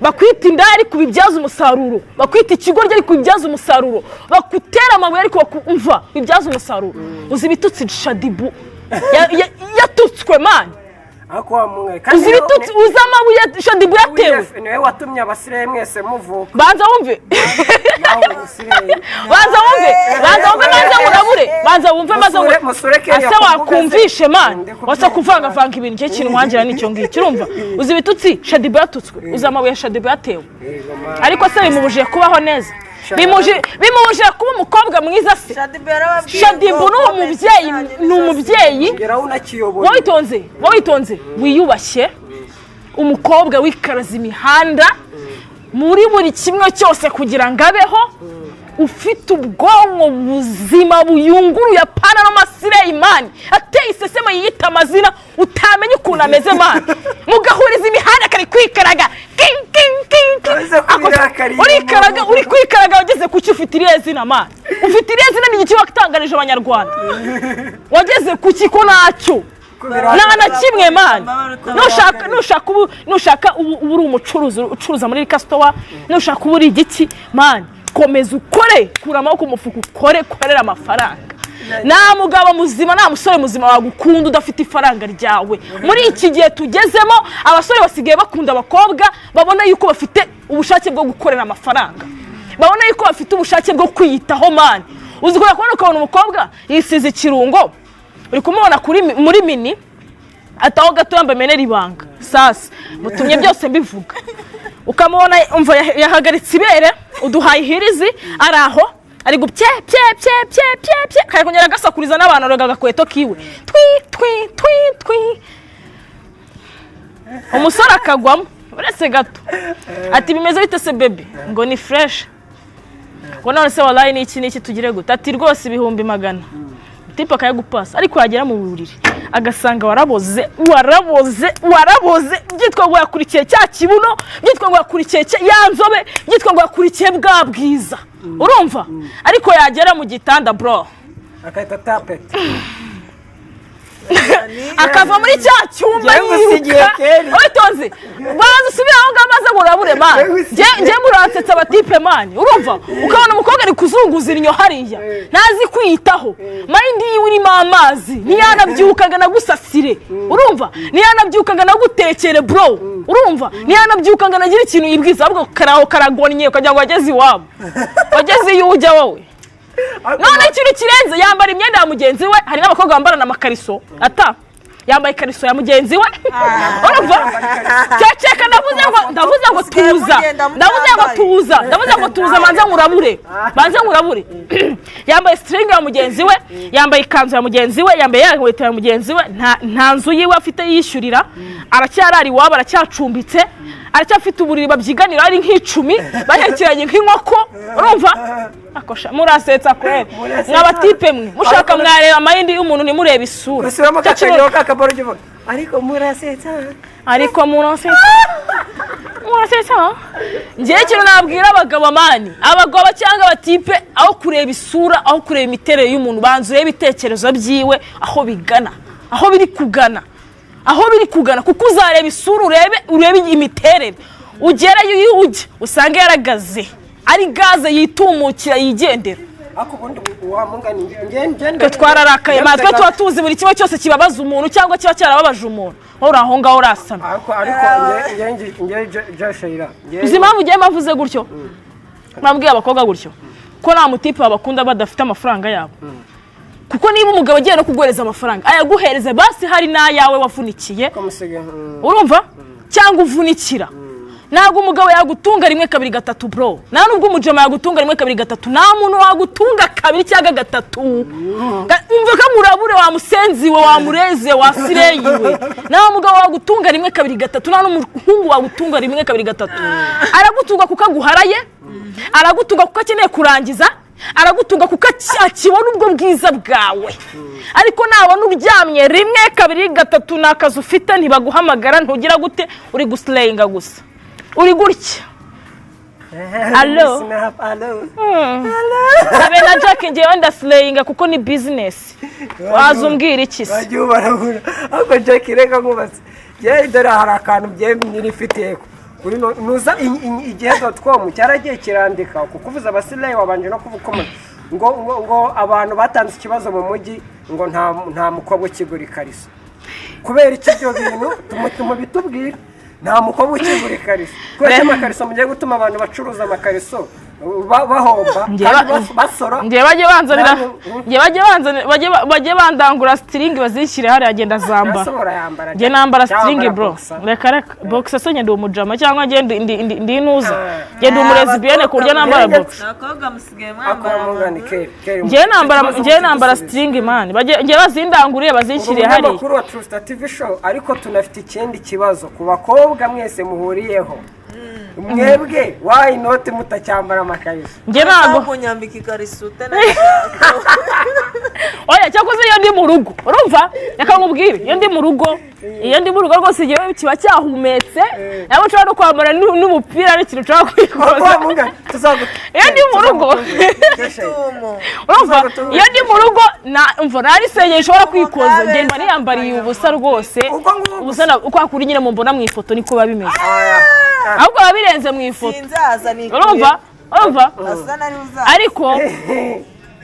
Bakwita indaya ariko ubibyaza umusaruro, bakwita ikigoryi ariko ubibyaza umusaruro, bakutera amabuye ariko bakumva bibyaza umusaruro. Uzi ibitutsi Shaddyboo yatutswe, man? Ariko wa mwe Uzi ibitutsi, uzi amabuye Shaddyboo yatewe? Niwe watumye abasireyi mwese muvuka. Banza wumve. Nawe umusireyi. Banza wumve, banza wumve, banza murabure, banza wumve maze Musure Kenya ase ku mbuga ze. wakumvishe, man. Ndi kubyumva. Wasa kuvangavanga ibintu, icyo kintu wangira nicyo ngicyo. Urumva, uzi ibitutsi Shaddyboo yatutswe? Uzi amabuye ya Shaddyboo yatewe? Yego, man. Ariko se bimubujije kubaho neza? Bimubujije kuba umukobwa mwiza se? Shaddyboo yarababwiye Shaddyboo ngo ni umubyeyi, ni umubyeyi. Ngeraho unakiyoboye. Wowe witonze, wowe witonze, wiyubashye, umukobwa wikaraza imihanda muri buri kimwe cyose kugira ngo abeho, ufite ubwonko buzima buyunguruye, apana n'amasireyi, man, ateye iseseme, yiyita amazina utamenya ukuntu ameze, man, mugahuriza imihanda akari kwikaraga king king king king. Uretse ko birakariye. Urikaraga, uri kwikaraga, wageze kuki? Ufite iriya zina, man, ufite iriya zina, ni igiki watangarije Abanyarwanda? Wageze kuki ko ntacyo, nta na kimwe, man? Nushaka ubu uri umucuruzi ucuruza muri kasitowa, nushaka uba uri igiki, man, komeza ukore, kura amaboko mu mufuka ukore, korera amafaranga. Nta mugabo muzima, nta musore muzima wagukunda udafite ifaranga ryawe. Muri iki gihe tugezemo, abasore basigaye bakunda abakobwa babona yuko bafite ubushake bwo gukorera amafaranga, babona yuko bafite ubushake bwo kwiyitaho, man. Uzi kubona ukabona umukobwa yisize ikirungo, uri kumubona kuri muri mini, ataho gato yambaye menera ibanga. Sasa mutumye byose mbivuga. Ukamubona, umva, yahagaritse ibere, uduhaye ihirizi, ari aho ari gupye pye pye pye pye pye, kari kongera agasakuriza n'abantu, aroga agakweto kiwe, twi twi twi twi, umusore akagwamo. Uretse gato ati: "Bimeze bite se baby?" Ngo: "Ni fresh." Ngo: "None se wallahi ni iki n'iki, tugire gute?" Ati: "Rwose 100,000." Type akayagupasa, ariko yagera mu buriri agasanga waraboze, waraboze, waraboze. Byitwa ngo yakurikiye cya kibuno, byitwa ngo yakurikiye ya nzobe, byitwa ngo yakurikiye bwa bwiza, urumva? Ariko yagera mu gitanda, bro, akahita tapeti. Akava muri cya cyumba Njyewe ngusigiye yiruka. Kelly. Witonze, baza usubire aho ngaho, maze murabure, man. Njyewe ngusigiye. Njye muransetsa, abatipe, man. Urumva, ukabona umukobwa ari kuzunguza innyo hariya, ntazi kwiyitaho, mind yiwe irimo amazi, ntiyanabyukaga nagusasire, urumva? Ntiyanabyukaga nagutekere, bro, urumva? Ntiyanabyukaga nagira ikintu yibwiza, ahubwo karaho karagonnye, ukagira ngo wageze iwabo, wageze iyo ujya wowe. None ikintu kirenze, yambara imyenda ya mugenzi we. Hari n'abakobwa bambarana amakariso, ata yambaye ikariso ya mugenzi we, urumva? Ceceka, ndavuze ngo Musigaye tuza. mugenda Ndavuze ngo mutambaye. tuza, ndavuze ngo tuza, manze nkurabure, manze nkurabure. Yambaye string ya mugenzi we, yambaye ikanzu ya mugenzi we, yambaye ya nkweto ya mugenzi we. Nta nzu yiwe afite yishyurira, aracyarara iwabo, aracyacumbitse, aracyafite uburiri babyiganira ari nk'icumi, bahekeranye nk'inkoko, urumva? Akosha, murasetsa kweri. Murasetsa. Mwabatipe mwe, mushaka mwareba amayindi y'umuntu, ntimurebe isura. Gusubiramo Icyo kintu- kakanyiro kakaboro ujya uvuga ariko murasetsa. Ariko murasetsa, murasetsa. Njyewe ikintu nabwira abagabo, man, abagabo cyangwa abatipe, aho kureba isura, aho kureba imiterere y'umuntu, banza urebe ibitekerezo byiwe aho bigana, aho biri kugana, aho biri kugana, kuko uzareba isura, urebe imiterere, ugereyo iyo ujya usange yaragaze, ari gaze yitumukira yigendera. Ariko ubundi wamungani nge nge Twe twararakaye, man. Twe tuba tuzi buri kimwe cyose kibabaza umuntu cyangwa kiba cyarababaje umuntu. Wowe uri aho ngaho urasana. Ariko nge nge nge nge Sheila nge Uzi impamvu ugiye mbavuze gutyo, bambwiye abakobwa gutyo ko nta mutipe babakunda badafite amafaranga yabo? Kuko niba umugabo agiye no kuguhereza amafaranga, ayaguhereza basi hari n'ayawe wavunikiye. Ko musige Urumva? Cyangwa uvunikira. Ntabwo umugabo yagutunga rimwe, kabiri, gatatu, bro. Nta nubwo umujama yagutunga rimwe, kabiri, gatatu. Nta muntu wagutunga kabiri cyangwa gatatu. Umva ko murabure wa musenzi we, wa mureze wa sireyi we, nta mugabo wagutunga rimwe, kabiri, gatatu, nta n'umuhungu wagutunga rimwe, kabiri, gatatu. Aragutunga kuko aguharaye, aragutunga kuko akeneye kurangiza, aragutunga kuko akibona ubwo bwiza bwawe. Ariko nabona uryamye rimwe, kabiri, gatatu, ni akazi ufite, ntibaguhamagara, ntugira gute, uri guslayinga gusa, uri gutya. Allo? Snap, allo. Abe na Jack, ngewe ndaslayinga kuko ni business. Waza umbwira iki se? Bagiye barabura. Ariko Jack, reka nkubaze. Yewe, dore hari akantu bye nyirifitiye kuri nuza igihe.com cyaragiye kirandika kuko uvuze abasilayi, wabanje no kuvuga ngo abantu batanze ikibazo mu mujyi ngo nta mukobwa ukigura ikariso. Kubera iki ibyo bintu tumubitubwira? Nta mukobwa ukigura ikariso kubera ko amakariso mugiye gutuma abantu bacuruza amakariso bahomba kandi basora. Ngewe bajye banzanira Namwe- ngewe bajye banzanira, bajye bandangura string, bazishyire hariya, agenda zamba. Ese urayambara? Njye nambara Cyangwa string, wambara bro. boxer? Reka reka, boxer se ngenda umujama cyangwa ngende ndi inuza, Ah. ngenda umulesbienne ku buryo nambara boxer? Abakobwa musigaye Akora mwambara mungani keri keri. Njyewe nambara, njyewe nambara string, man. Bajye njyewe bazindanguriye, bazinshyiriye hariya. Umunyamakuru wa True Star TV Show, ariko tunafite ikindi kibazo ku bakobwa mwese muhuriyeho. Mwebwe why not mutacyambara amakariso? Njye ntabwo kunyambika ikariso utanashaka. Oya, cyakoze iyo ndi mu rugo, urumva, reka nkubwire, iyo ndi mu rugo, iyo ndi mu rugo rwose igihe kiba cyahumetse, ntabwo nshobora no kwambara n'umupira n'ikintu nshobora kwikoza. Iyo ndi mu rugo, urumva, iyo ndi mu rugo na umva nta n'isengeri nshobora kwikoza, ngenda niyambariye ubusa rwose. Ubwo ngubwo. Ubusa uko kuri nyine mumbona mu ifoto niko biba bimeze, ahubwo biba birenze mu ifoto. Sinzaza nikuye. Urumva, urumva? Asa nari uzaza. Ariko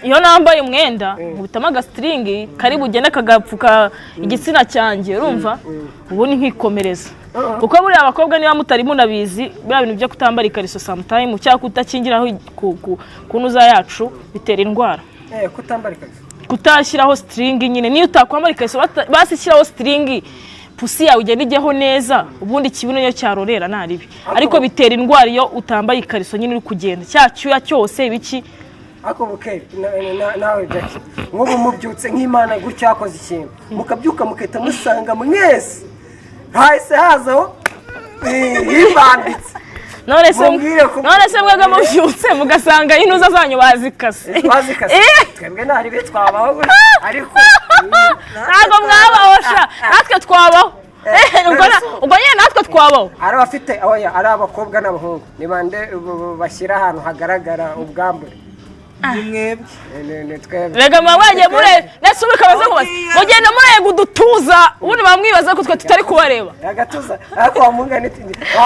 iyo nambaye umwenda, nkubitamo agastring kari bugende kagapfuka igitsina cyanjye, urumva, ubundi nkikomereza. Kuko buriya abakobwa, niba mutari munabizi, biriya bintu byo kutambara ikariso sometime cyangwa kutakingiraho ku ntuza yacu bitera indwara. Kutambara ikariso? Kutashyiraho string nyine. Niyo utakwambara ikariso, basi shyiraho string. Pussy yawe igenda ijyaho neza. Ubundi ikibuno iyo cyarorera nta ribi, ariko bitera indwara iyo utambaye ikariso nyine uri kugenda, cya cyuya cyose ibiki. Ariko buke nawe Jackie, nk'ubu mubyutse nk'Imana gutya yakoze ikintu, mukabyuka mugahita musanga mwese hahise hazaho yibambitse. None se Mubwire ko- none se mwebwe mubyutse mugasanga intuza zanyu bazikase? Bazikase. Twebwe nta ribi twabaho gutya, ariko Ntabwo mwabaho sha, natwe twabaho. Ubwo nyine natwe twabaho. Ari abafite, oya, ari abakobwa n'abahungu, ni bande bashyira ahantu hagaragara ubwambure? Ni mwebwe. Ni twebwe. Rega muba mwagiye mure ndetse ubu bikabaza ngo Oya. mugenda murega udutuza, ubundi bamwibaza ko twe tutari kubareba. Agatuza, ariko wamungana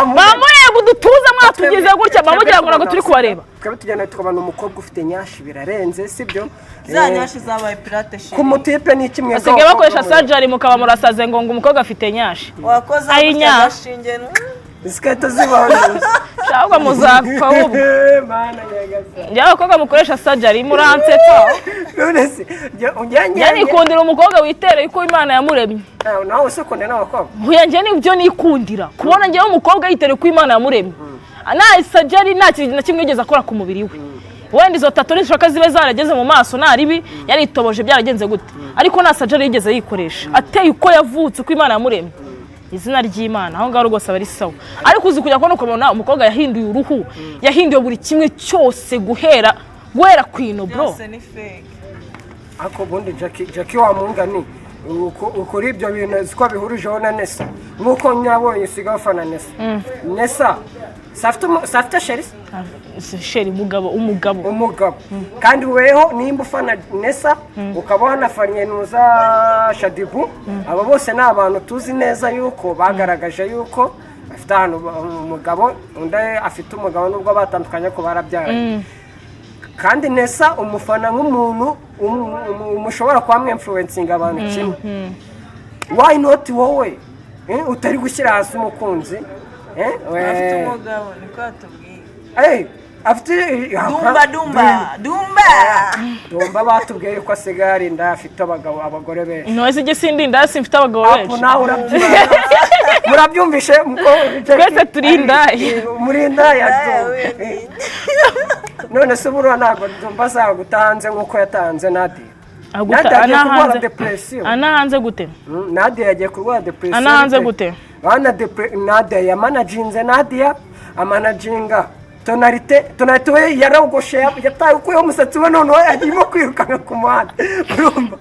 Muba murega udutuza, mwatugize gutya, muba mugira ngo ntabwo turi kubareba. Twebwe tugenda tukabona umukobwa ufite nyashi, birarenze, sibyo? Za nyashi zabaye pirate Ku shiri. mutipe ni kimwe. Basigaye bakoresha sajari, mukaba murasaze ngo umukobwa afite nyashi. Wakoze Ayi nya. agashinge. Zigahita zibaho. Ahubwo muzapfa ahubwo. Mana nyagasani! Njyewe abakobwa mukoresha sajari muransetsa. None se ujya Njye nikundira umukobwa witereye uko Imana yamuremye. Nawe se ukunda n'abakobwa? Huya, njye nibyo nikundira, kubona njyewe umukobwa yitereye uko Imana yamuremye, nta sajari, nta kintu na kimwe yigeze akora ku mubiri we. Wenda izo tattoo nizishaka zibe zarageze mu maso, nta ribi, yaritoboje, byaragenze gute, ariko nta sajari yigeze yikoresha, ateye uko yavutse, uko Imana yamuremye, izina ry'Imana, aho ngaho rwose aba ari sawa. Ariko uzi kujya kubona ukabona umukobwa yahinduye uruhu, yahinduye buri kimwe cyose, guhera ku ino, bro. Byose ni fake. Ariko ubundi Jackie, wa mungani ukora ibyo bintu siko bihurijeho na Nesa, nk'uko nyabonye usigaye ufana Nesa. Nesa safite chéri? Chéri, umugabo, umugabo. Umugabo. Kandi weho nimba ufana Nesa, ukaba wanafanye nuza Shaddyboo, abo bose ni abantu tuzi neza yuko bagaragaje yuko bafite ahantu umugabo, undi afite umugabo nubwo batandukanye ko barabyaranye. Kandi Nesa umufana nk'umuntu mushobora kuba mwinfluencinga abantu kimwe. Why not wowe utari gushyira hasi umukunzi? Afite umugabo, niko yatubwiye. Afite. Dumba, Dumba, Dumba. Dumba batubwiye yuko asigaye ari inda, afite abagabo, abagore benshi. Ntozi ijye sindi indaya, simfite abagabo Apo benshi. Nawe urabyumva, murabyumvishe. Twese turi indaya. Muri indaya. Indaya wenyine. None se buriya ntabwo Dumba azagutanze nk'uko yatanze Nadia? Aguta- Nadia agiye ana kurwara hanze- depression. Ana hanze gute? Nadia yagiye kurwara depression. Ana hanze gute? Bana Nadia yamanaginze, Nadia amanaginga Tonalite. Tonalite we yarogoshe, yataye, ukuyeho umusatsi we, noneho arimo kwirukanka ku muhanda, urumva?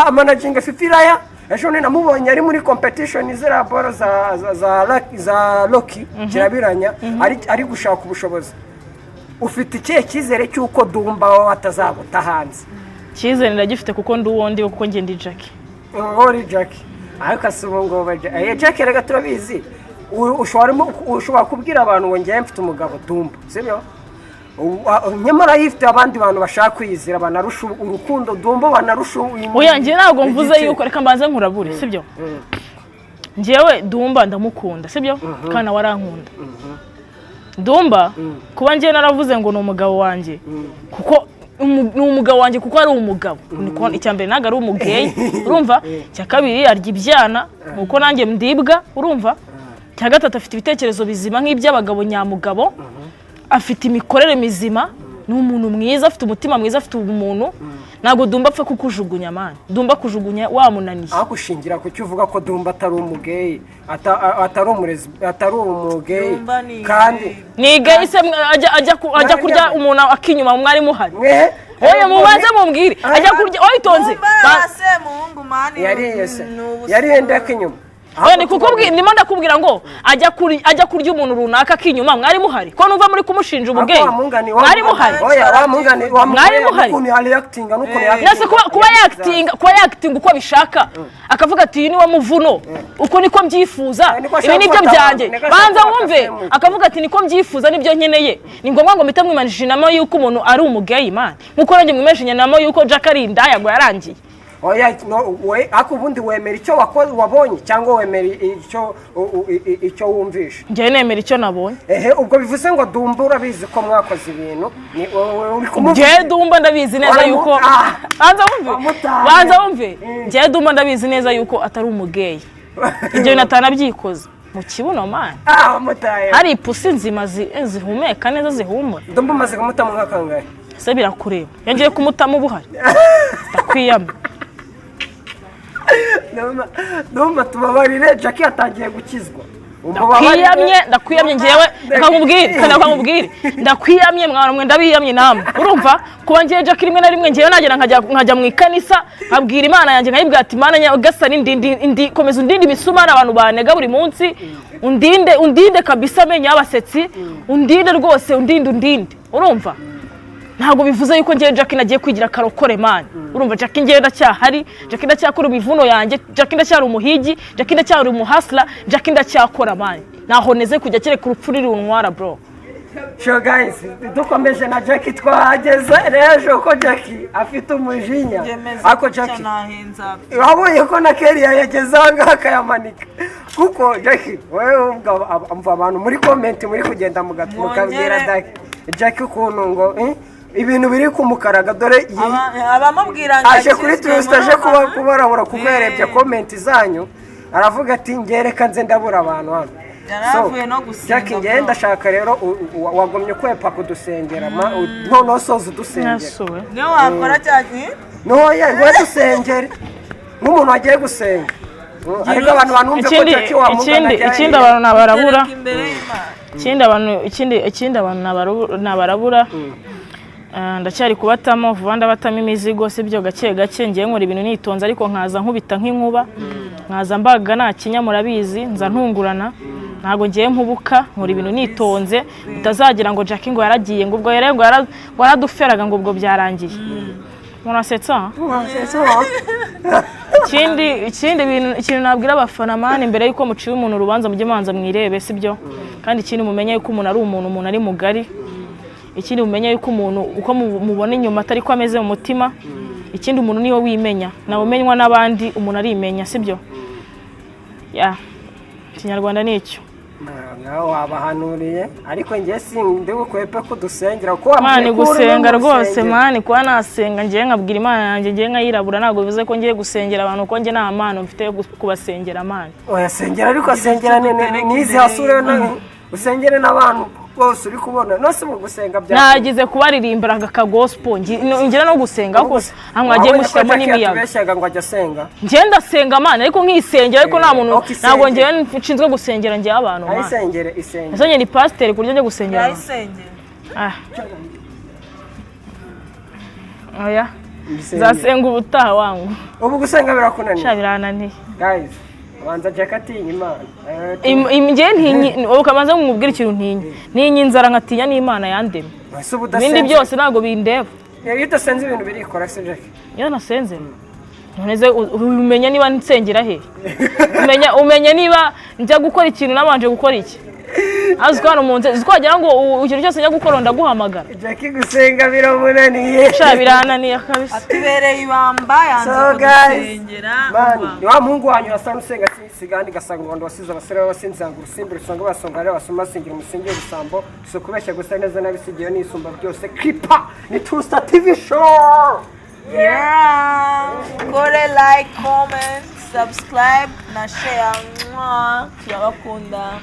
Amanaginga Fifi Raya. Ejo bundi namubonye ari muri competition ziriya boro za Rocky Kirabiranya, ari gushaka ubushobozi. Ufite ikihe cyizere cy'uko Dumba wowe atazaguta hanze? Icyizere ndagifite kuko ndi uwo ndi we, kuko njye ndi Jackie. Uri Jackie, ariko si ubu ngubu. Jackie reka turabizi. Ushobora kubwira abantu ngo ngewe mfite umugabo Dumba, sibyo? Nyamara yifite abandi bantu bashaka kwiyizira, banarusha urukundo Dumba, banarusha Oya, njye ntabwo mvuze igitsina. yuko, reka mbanze nkurabure, sibyo? Njyewe Dumba ndamukunda, sibyo? Kandi nawe arankunda. Dumba kuba njyewe naravuze ngo ni umugabo wanjye, kuko ni umugabo wanjye, kuko ari umugabo. Icya mbere ntabwo ari umugeyi, urumva? Icya kabiri arya ibyana nuko nanjye ndibwa, urumva? Icya gatatu afite ibitekerezo bizima nk'iby'abagabo nyamugabo, afite imikorere mizima, ni umuntu mwiza, afite umutima mwiza, afite ubumuntu. Ntabwo Dumba apfa kukujugunya, man. Dumba kujugunya wamunaniye. Aho gushingira ku cyo uvuga ko Dumba atari umugeyi, atari umurezi, atari umugeyi? Dumba ni Kandi gay. Ni gay se ajya kurya umuntu akinyuma mwari muhari? Mwe Oya, mubanze mumbwire, ajya kurya oyitonze. Dumba semuhungu, man. Yariye se? Ni ubusa. Yariye ndeka inyuma. Oya, ni kukubwira, ndimo ndakubwira ngo ajya kurya umuntu runaka akinyuma mwari muhari, ko numva muri kumushinja ubugeyi? Mwari muhari? Oya, wa mungani wa Mwari muhari? N'ukuntu yari actinga, n'ukuntu yari Nase kuba yakitinga uko abishaka, akavuga ati uyu ni wo muvuno, uko niko mbyifuza, Niko ibi ashaka nibyo gufata byanjye. abantu, niko ashaka Banza gufata wumve. fame. Akavuga ati niko mbyifuza, nibyo nkeneye. Ni ngombwa ngo mpite mwimanishinamo yuko umuntu ari umugeyi, man? Nkuko nanjye mwimanishinamo yuko Jack ari indaya ngo yarangiye. Oya, no, we ariko ubundi wemera icyo wakoze wabonye, cyangwa wemera icyo icyo wumvishe? Njyewe nemera icyo nabonye. Ehe, ubwo bivuze ngo Dumba urabizi ko mwakoze ibintu, ni wowe uri kumuvuga. Njyewe Dumba ndabizi neza yuko Ah! Banza wumve. Wamutaye. Banza wumve, njyewe Dumba ndabizi neza yuko atari umugeyi. Ibyo bintu atanabyikoze mu kibuno, man. Ah, wamutaye. Hari ipusi nzima zihumeka neza, zihumura. Ndumva umaze kumutamo nka kangahe? Ese birakureba? Iyo ngiye kumutamo uba uhari? Ndakwiyama. Ndumva tubabarire, Jackie yatangiye gukizwa. Umubabarire. Ndakwiyamye, ndakwiyamye ngewe. Reka nkubwire, reka nkubwire, ndakwiyamye mwana mwe, ndabiyamye namwe. Urumva, kuba ngewe Jackie, rimwe na rimwe ngewe nagera nkajya mu ikanisa, nkabwira Imana yanjye, nkayibwira ati: "Imana nyagasani, ndindi indi, komeza undinde imisumari abantu banega buri munsi, undinde, undinde kabisa amenyo y'abasetsi, undinde rwose, undinde, undinde." Urumva, ntabwo bivuze yuko ngewe Jackie nagiye kwigira karokore, man. Urumva, Jackie ngewe ndacyahari, Jackie ndacyakora imivuno yanjye, Jackie ndacyari umuhigi, Jackie ndacyari umuhustler, Jackie ndacyakora, man. Ntaho neze kujya kereka urupfu ruri runtwara, bro. So guys, dukomeje na Jackie, twahageze rero ko Jackie afite umujinya. Byemeza. Ako Jackie, nahenza. wabonye ko na Keria yageze aha ngaha akayamanika, kuko Jackie wowe umva abantu muri comment muri kugenda mukabwira Mwongere. Jackie ukuntu ngo ibintu biri kumukaraga, dore Abamubwira ngo aje kuri akizwe. Turusta, aje kuba Murumva? kubarabura kuko yarebye comment zanyu, aravuga ati: "Ngereka nze ndabura abantu hano." Yari So, avuye no gusenga, Jackie, ngewe bro. ndashaka rero wagomye kwepa kudusengera, noneho soza udusengera. Nasuwe. Niyo wakora cyane. Ntoya we, dusengere nk'umuntu wagiye gusenga. Ariko abantu banumve ko Ikindi, Jackie wamugana ikindi, ajya ikindi abantu nabarabura. Tereka imbere y'Imana. Ikindi abantu, ikindi abantu nabarabura. Ndacyari kubatamo vuba, ndabatamo imizigo, sibyo? Gake gake. Ngiye nkora ibintu nitonze, ariko nkaza nkubita nk'inkuba, nkaza mbaga nta kinya, murabizi, nza ntungurana. Ntabwo ngiye mpubuka, nkora ibintu nitonze, utazagira ngo Jackie ngo yaragiye, ngo ubwo yari ngo ngo yaraduferaga, ngo ubwo byarangiye. Murasetsa. Ikindi bintu, ikintu nabwira abafana, man, mbere yuko muciye umuntu urubanza, mujye mubanza mwirebe, sibyo? Kandi ikindi mumenye yuko umuntu ari umuntu, umuntu ari mugari. Ikindi mumenye yuko umuntu uko mubona inyuma atari ko ameze mu mutima. Ikindi, umuntu niwe wimenya, nawe umenywa n'abandi, umuntu arimenya, sibyo? Ya, Ikinyarwanda ni icyo. Nawe wabahanuriye, ariko njye sindi bukwepe kudusengera kuko wambwiye Man, ko uri no gusenga mu rwose, rusengero. Man, kuba nasenga ngiye nkabwira Imana yanjye, ngiye nkayirabura, ntabwo bivuze ko ngiye gusengera abantu, kuko njye nta mpano mfite yo kubasengera, man. Oya, sengera, ariko sengera n'izi hasure usengere n'abantu bose uri kubona nose mu gusenga bya Nagize kubaririmbira aka gospel, ngira no gusenga ko aho mwagiye mushyiramo n'imiyaga. Yatubeshyaga ngo ajya asenga. Njye ndasenga, man, ariko nkisengera, ariko nta muntu. Ok, isengere. Ntabwo njyewe nshinzwe gusengera njyewe abantu, man. Ayisengere, isengere. Ese njye ni pasiteri ku buryo njya gusengera abantu? Yayisengera. Ah. Oya. Isengere. Nzasenga ubutaha wangu. Ubu gusenga birakunaniye? Sha, birananiye. Guys, abanza Jack atinya Imana. Njye ntinyi, ukabanza nkubwira ikintu ntinya: ntinya inzara, nkatinya n'Imana yandemye. Ese ubu Ibindi udasenze? byose ntabwo bindeba. Iyo udasenze ibintu birikora se, Jack? Iyo nasenze, none se umenya niba nsengera he? Umenya niba njya gukora ikintu nabanje gukora iki? Azi ko hano mu nzu uzi ko wagira ngo ikintu cyose njya gukora ndaguhamagara. Jack gusenga biramunaniye. Sha, birananiye kabisa. Atubereye ibamba, yanze So guys, kudusengera. man, ni wa muhungu wanyu wasa usenga sigandi gasanga ngo wasize abasore b'abasinzanga urusimbi rusonga basonga rero basoma singira umusingi w'ubusambo, si ukubeshya gusa neza n'abisigiye n'isumba byose. Kripa ni Turusta TV show. Yeah. Kore like, comment, subscribe na share. Mwah. Turabakunda.